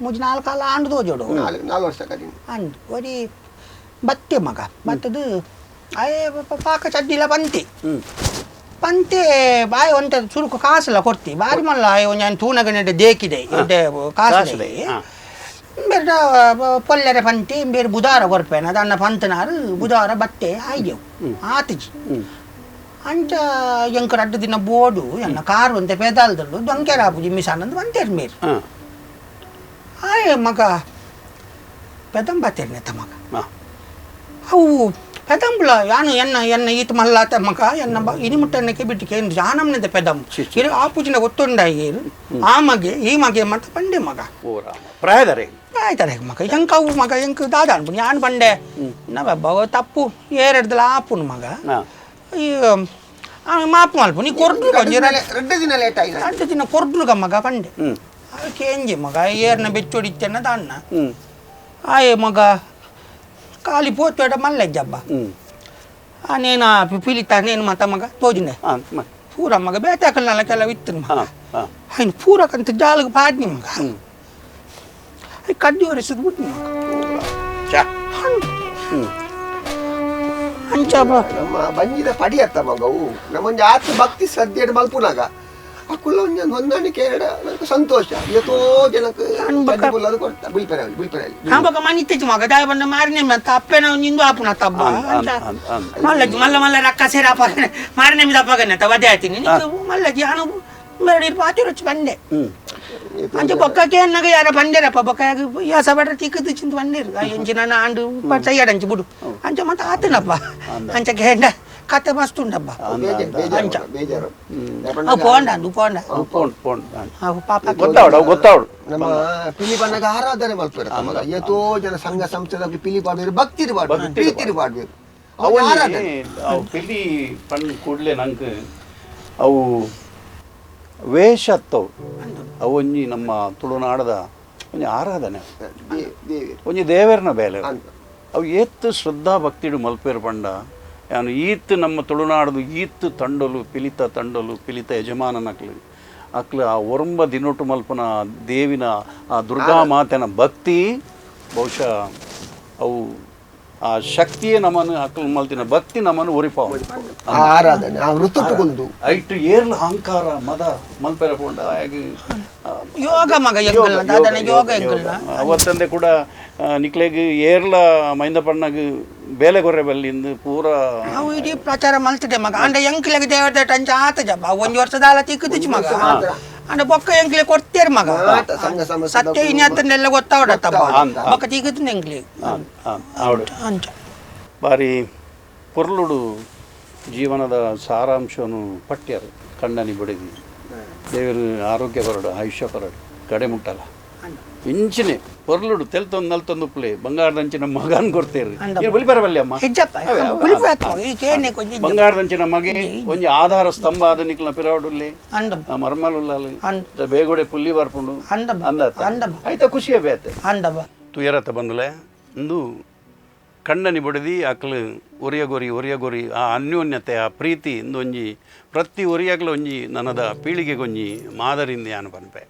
ಮುಜಿ ನಾಲ್ಕು ಕಾಲ ಆಂಡ್ ತೋಜೋಡು 4 ವರ್ಷ ಕಡಿಮೆ ಅಂದ್ ಒರಿ ಬತ್ತೆ ಮಗ ಬತ್ತದು ಆಯೆ ಪಾಕ ಚಡ್ಡಿಲ ಪಂತಿ ಪಂತೆ ಬಾಯಿ ಒಂತೆ ಸುರುಕು ಕಾಸುಲ ಕೊರ್ತಿ ಬಾರಿ ಮಲ್ಲ ಆಯೆ ಒಂಜಿ ತೂನಗನೆಡೆ ದೇಕಿದೆ ಒಂತೆ ಕಾಸುದೆ ಬೇರೆ ಪೊಲ್ಲೆರೆ ಪಂತಿ ಬೇರೆ ಬುಧಾರ ಕೊರ್ಪೇನ ಅದನ್ನ ಪಂತನಾರು ಬುಧಾರ ಬತ್ತೆ ಆಯ್ದೆವು ಆತಿಜಿ ಅಂಚ ಎಂಕ ರಡ್ಡು ದಿನ ಬೋಡು ಎನ್ನ ಕಾರು ಒಂತೆ ಪೇದಾಲ್ದಲ್ಲು ದೊಂಕೆರ ಆಪುಜಿ ಮಿಸಾನಂದು ಬಂತೇರು ಮೇರು ಆಯೆ ಮಗ ಪೆದಂಬತ್ತೇರ್ನೆ ಮಗ ಅವು ಪೆದಂಬುಲ ಯಾನು ಎನ್ನ ಎನ್ನ ಈತ ಮಲ್ಲಾತ ಮಗ ಎನ್ನ ಇನಿ ಮುಟ್ಟನ್ನಕ್ಕೆ ಬಿಟ್ಟಿಗೆ ಜಾನಮ್ನಿಂದ ಪೆದಂಬು ಇರು ಆಪುಜಿನ ಗೊತ್ತುಂಡಾಯಿ ಆ ಮಗೆ ಈ ಮಗೆ ಮತ್ತೆ ಪಂಡೆ ಮಗ ಪ್ರಾಯದರೆ ಪ್ರಾಯದರೆ ಮಗ ಎಂಕ ಅವು ಮಗ ಎಂಕ ದಾದ ಅನ್ಪುನಿ ಯಾನ್ ಪಂಡೆ ನವ ತಪ್ಪು ಏರೆಡ್ದಲ ಆಪುನು ಮಗ ಈ ಮಾಪು ಮಲ್ಪು ನೀ ಕೊರ್ಡು ರಡ್ಡು ದಿನ ಲೇಟ್ ಆಯ್ತು 2 ದಿನ ಕೊರ್ಡುಗ ಮಗ ಪಂಡೆ ಕೇಂಜಿ ಮಗ ಏರ್ನ ಬೆಚ್ಚೊಡಿತ್ತೆನ್ನ ದಾನ್ನ ಆಯೆ ಮಗ ಖಾಲಿ ಪೋತುಡ ಮಲ್ಲೆ ಜಬ್ಬ ನೇನ ಪಿಲಿತ ನೇನು ಮಾತ ಮಗ ತೋಜಿನೆ ಪೂರ ಮಗ ಬೇತಾಕಲ್ನಲ್ಲ ಕೆಲವು ಇತ್ತು ಮಗ ಹೈನು ಪೂರ ಕಂತ ಜಾಲಗೆ ಪಾಡ್ನಿ ಮಗ ಕಡ್ಡಿ ಒರೆಸಿದ್ ಬಿಟ್ಟು ಮಗ ಅಂಚ ನಮ್ಮ ಬಂಜಿದ ಪಡಿಯತ್ತ ಮಗವು ನಮ್ಮೊಂದು ಆತ ಭಕ್ತಿ ಶ್ರದ್ಧೆ ಮಲ್ಪುನಾಗ ಅಕುಲ ಒಂಜಿ ಹೊಂದಾಣಿಕೆ ನಂಗೆ ಸಂತೋಷ ಎತೋ ಜನಕ್ಕೆ ಕೊಡ್ತಾ ಬುಲ್ಪೆರೆ ಬುಲ್ಪೆರೆ ಬೊಕ ಮನಿತ್ತೆಜಿ ಮಗ ದಾಯ ಬಂದ ಮಾರನೆ ತಪ್ಪೇನ ನಿಂದು ಆಪುನ ತಬ್ಬ ಮಲ್ಲ ಮಲ್ಲ ಮಲ್ಲ ರಕ್ಕ ಸೇರ ಅಪ್ಪಗನೆ ಮಾರನೆ ಮಿದ ಅಪ್ಪಗನೆ ತವದೆ ಆಯ್ತೀನಿ ಮಲ್ಲಜಿ ಅನು ಮೇಡಿ ಪಾತಿ ರುಚಿ ಬಂದೆ ಅಂಚ ಬೊಕ್ಕಕ್ಕೆ ಅನ್ನಗ ಯಾರ ಬಂದೇರಪ್ಪ ಬೊಕ್ಕ ಯಾಸ ಬಡ್ರ ತಿಕ್ಕದು ಚಿಂತ ಬಂದೇರು ಎಂಚಿನ ಆಂಡು ಸೈಯಡಂಚಿ ಬಿಡು ಅಂಚ ಮತ್ತೆ ಆತನಪ್ಪ ಅಂಚ ಗೇಂಡ ಕತೆ ಮಸ್ತ್ ಉಂಡಪ್ಪ ಅಂಚ ಪೋಂಡ ಅಂದು ಪೋಂಡ ಪಾಪ ಗೊತ್ತಾವಡು ಗೊತ್ತಾವಡು ನಮ್ಮ ಪಿಲಿ ಬಣ್ಣಗ ಆರಾಧನೆ ಮಲ್ಪೇರ ಮಗ ಎತೋ ಜನ ಸಂಘ ಸಂಸ್ಥೆದ ಪಿಲಿ ಪಾಡ್ಬೇರು ಭಕ್ತಿರು ಪಾಡ್ಬೇಕು ಪ್ರೀತಿರು ಪಾಡ್ಬೇಕು ಅವು ಪಿಲಿ ಪಣ್ಣು ಕೂಡಲೇ ನಂಗೆ ಅವು ವೇಷ ಅತ್ತವು ಅವು ಒಂಜಿ ನಮ್ಮ ತುಳುನಾಡದ ಒಂಜಿ ಆರಾಧನೆ ಒಂಜಿ ದೇವರನ ಬೇಲೆ ಅವು ಏತ್ತು ಶ್ರದ್ಧಾ ಭಕ್ತಿಡು ಮಲ್ಪೇರು ಪಂಡ ಯಾನು ಈತ್ ನಮ್ಮ ತುಳುನಾಡದು ಈತ್ ತಂಡಲು ಪಿಲಿತ ತಂಡಲು ಪಿಲಿತ ಯಜಮಾನನಕ್ಲು ಅಕ್ಲು ಆ ಒರಂಬ ದಿನೊಟ್ಟು ಮಲ್ಪನ ದೇವಿನ ಆ ದುರ್ಗಾ ಮಾತೆನ ಭಕ್ತಿ ಬಹುಶಃ ಅವು ಆ ಶಕ್ತಿಯೇ ನಮ್ಮನ್ನು ಅಕ್ಲು ಮಲ್ತಿನ ಭಕ್ತಿ ನಮ್ಮನ್ನು ಒರಿಪಾವ ಆರಾಧನೆ ಆ ವೃತ್ತಟ್ಟುಕೊಂಡು ಐಟು ಏರ್ಲ ಅಹಂಕಾರ ಮದ ಮಲ್ಪೆರ ಪೋಂಡ ಹಾಗೆ ಯೋಗ ಮಗ ಎಂಗಲ್ಲ ದಾದನ ಯೋಗ ಎಂಗಲ್ಲ ಅವತ್ತಂದೆ ಕೂಡ ನಿಕ್ಲೆಗ್ ಏರ್ಲ ಮೈಂದಪಣ್ಣಗ್ ಬೇಲೆ ಕೊರ್ರೆ ಬಲ್ಲಿಂದ ಪೂರ ಅವು ಇಡೀ ಪ್ರಚಾರ ಮಲ್ತಿದೆ ಮಗ ಅಂಡ ಎಂಕ್ಲೆಗ್ ದೇವರ ಅಂಚ ಆತ ಜಬ್ಬ ಒಂಜಿ ವರ್ಷದಾಲ ತಿಕ್ಕುದಿಚ್ಚು ಮಗ ಅಂಡ ಬೊಕ್ಕ ಎಂಕ್ಲೆ ಕೊಡ್ತೇರು ಮಗ ಸತ್ಯ ಇನ್ಯಾತನ್ನೆಲ್ಲ ಗೊತ್ತಾವಡತ್ತಪ್ಪ ಬೊಕ್ಕ ತಿಕ್ಕುದು ಎಂಕ್ಲೆ ಅಂಚ ಬಾರಿ ಪೊರ್ಲುಡು ಜೀವನದ ಸಾರಾಂಶವನ್ನು ಪಟ್ಯರು ಕಣ್ಣನಿ ಬಡಿದಿ ದೇವರು ಆರೋಗ್ಯ ಬರಡು ಆಯುಷ್ಯ ಬರಡು ಕಡೆ ಮುಟ್ಟಲ್ಲ ಇಂಚಿನೆ ಪೊರ್ಲುಡು ತೆಲ್ತೊಂದು ನಲ್ತೊಂದು ಉಪ್ಲೆ ಬಂಗಾರದಂಚಿನ ಮಗನ್ ಕೊಡ್ತೇರಿ ಬುಲಿಪರವಲ್ಲಿ ಅಮ್ಮ ಬಂಗಾರದಂಚಿನ ಮಗೆ ಒಂಜಿ ಆಧಾರ ಸ್ತಂಭ ಆದ ನಿಕ್ಲ ಪಿರಾವಡುಲ್ಲೆ ಮರ್ಮಲುಲ್ಲಾಲು ಬೇಗೋಡೆ ಪುಲ್ಲಿ ಬರ್ಪುಂಡು ಅಂದ ಆಯ್ತಾ ಖುಷಿಯೇ ಬೇತೆ ತುಯರತ್ತ ಬಂದಲೆ ಇಂದು ಕಣ್ಣನಿ ಬಡಿದಿ ಅಕ್ಲು ಒರಿಯಗೊರಿ ಒರಿಯಗೊರಿ ಆ ಅನ್ಯೋನ್ಯತೆ ಆ ಪ್ರೀತಿ ಇಂದೊಂಜಿ ಪ್ರತಿ ಒರಿಯಾಗ್ಲ ಒಂಜಿ ನನ್ನದ ಪೀಳಿಗೆಗೊಂಜಿ ಮಾದರಿಂದ ಯಾನು ಪನ್ಪೆ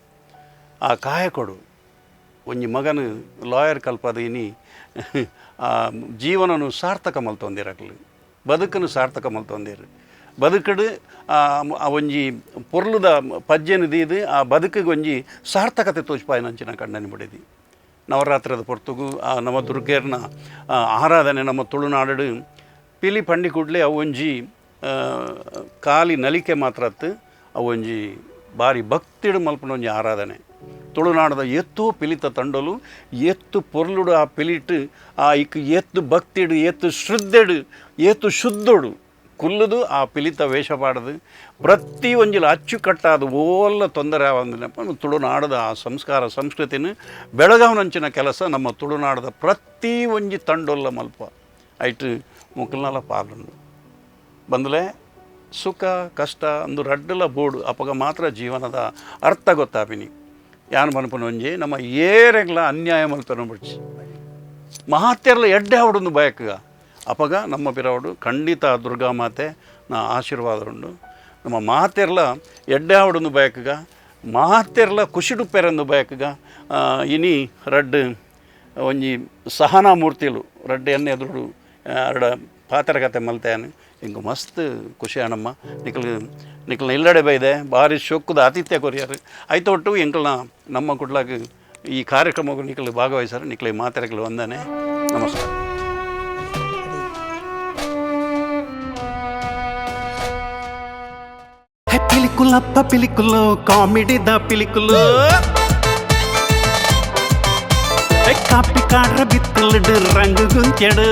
ಆ ಕಾಯ ಕೊಡು ಒಂಜಿ ಮಗನು ಲಾಯರ್ ಕಲ್ಪದ ಇನಿ ಆ ಜೀವನನು ಸಾರ್ಥಕ ಮಲ್ತೊಂದಿರಕ್ಲು ಬದುಕನ್ನು ಸಾರ್ಥಕ ಮಲ್ತೊಂದಿರು ಬದುಕಡು ಆ ಒಂಜಿ ಪೊರ್ಲುದ ಪಜ್ಜೆನು ದೀದು ಆ ಬದುಕಿಗೆ ಒಂಜಿ ಸಾರ್ಥಕತೆ ತೋಚ್ಪಾಯಿನಂಚಿನ ಕಣ್ಣನಿ ಬಡಿದಿ ನವರಾತ್ರದ ಪೊರ್ತುಗು ಆ ನಮ್ಮ ದುರ್ಗೆರ್ನ ಆರಾಧನೆ ನಮ್ಮ ತುಳುನಾಡು ಪಿಲಿ ಪಂಡಿ ಕೂಡಲೇ ಅವು ಒಂಜಿ ಖಾಲಿ ನಲಿಕೆ ಮಾತ್ರ ಅತ್ತು ಅವು ಒಂಜಿ ಬಾರಿ ಭಕ್ತಿಡು ಮಲ್ಪನ ಒಂಜಿ ಆರಾಧನೆ ತುಳುನಾಡದ ಎತ್ತು ಪಿಲಿತ ತಂಡಲು ಎತ್ತು ಪೊರ್ಲುಡು ಆ ಪಿಲಿಟ್ಟು ಆ ಇಕ್ ಎತ್ತು ಭಕ್ತಿಡು ಎತ್ತು ಶ್ರದ್ಧೆಡು ಏತು ಶುದ್ಧುಡು ಕುಲ್ಲುದು ಆ ಪಿಲಿತ ವೇಷ ಪಾಡದು ಪ್ರತಿ ಒಂಜಿಲ ಅಚ್ಚುಕಟ್ಟಾದ ಓಲ್ಲ ತೊಂದರೆ ಆವಂದಿನಪ್ಪ ತುಳುನಾಡದ ಆ ಸಂಸ್ಕಾರ ಸಂಸ್ಕೃತಿನ ಬೆಳಗಾವನಂಚಿನ ಕೆಲಸ ನಮ್ಮ ತುಳುನಾಡದ ಪ್ರತಿ ಒಂಜಿ ತಂಡೊಲ್ಲ ಮಲ್ಪ ಐಟು ಮುಕ್ಕಲ್ನಲ ಪಾಲುಂಡು ಬಂದಲೆ ಸುಖ ಕಷ್ಟ ಅಂದು ರಡ್ಡಲ ಬೋಡು ಅಪಗ ಮಾತ್ರ ಜೀವನದ ಅರ್ಥ ಗೊತ್ತಾಪಿನಿ ಯಾನು ಮನ್ಪುನ ಒಂಜಿ ನಮ್ಮ ಏರೆಗ್ಲ ಅನ್ಯಾಯ ಮಲ್ಪೆನ ಬಿಡ್ಚಿ ಮಹಾತ್ಯರ್ಲ ಎಡ್ಡೆ ಅವಡೊಂದು ಬಯಕಗ ಅಪಗ ನಮ್ಮ ಪಿರವಡು ಖಂಡಿತ ದುರ್ಗಾ ಮಾತೆ ನಾ ಆಶೀರ್ವಾದ ಉಂಡು ನಮ್ಮ ಮಾತೆರ್ಲ ಎಡ್ಡೆ ಅವಡೊಂದು ಬಯಕಗ ಮಾತೆರ್ಲ ಖುಷಿಡುಪ್ಪೆರೆಂದು ಬಯಕಗ. ಇನಿ ರಡ್ಡ್ ಒಂಜಿ ಸಹನಾ ಮೂರ್ತಿಲು ರಡ್ಡ್ ಎಣ್ಣೆ ಎದುರು ಅರಡ ಪಾತ್ರ ಕತೆ ಮಲ್ತೇನೆ. ಇಂಕ್ ಮಸ್ತ್ ಖುಷಿ ಆಣಮ್ಮ. ನಿಕಲ್ ನಿಕಲ್ನ ಇಲ್ಲಡೆ ಬೈದೆ ಭಾರಿ ಶೊಕ್ಕುದ ಆತಿಥ್ಯ ಕೊರಿಯರ್. ಐತೊಟ್ಟು ಎಂಕಲ್ನ ನಮ್ಮ ಕುಡ್ಲಾಗ ಈ ಕಾರ್ಯಕ್ರಮಕ್ಕೆ ನಿಕಲ್ ಭಾಗವಹಿಸಾರ. ನಿಕಲೆ ಮಾತೆರೆಗ್ಲ ವಂದನೆ, ನಮಸ್ಕಾರ. ಪಿಲಿಕುಲಪ್ಪ ಪಿಲಿಕುಲು ಕಾಮಿಡಿದ ಪಿಲಿಕುಲು ಕಾಪಿ ಕಾಡ್ರ ಬಿತ್ತಲಡು ರಂಗು ಗುಂತೆಡು.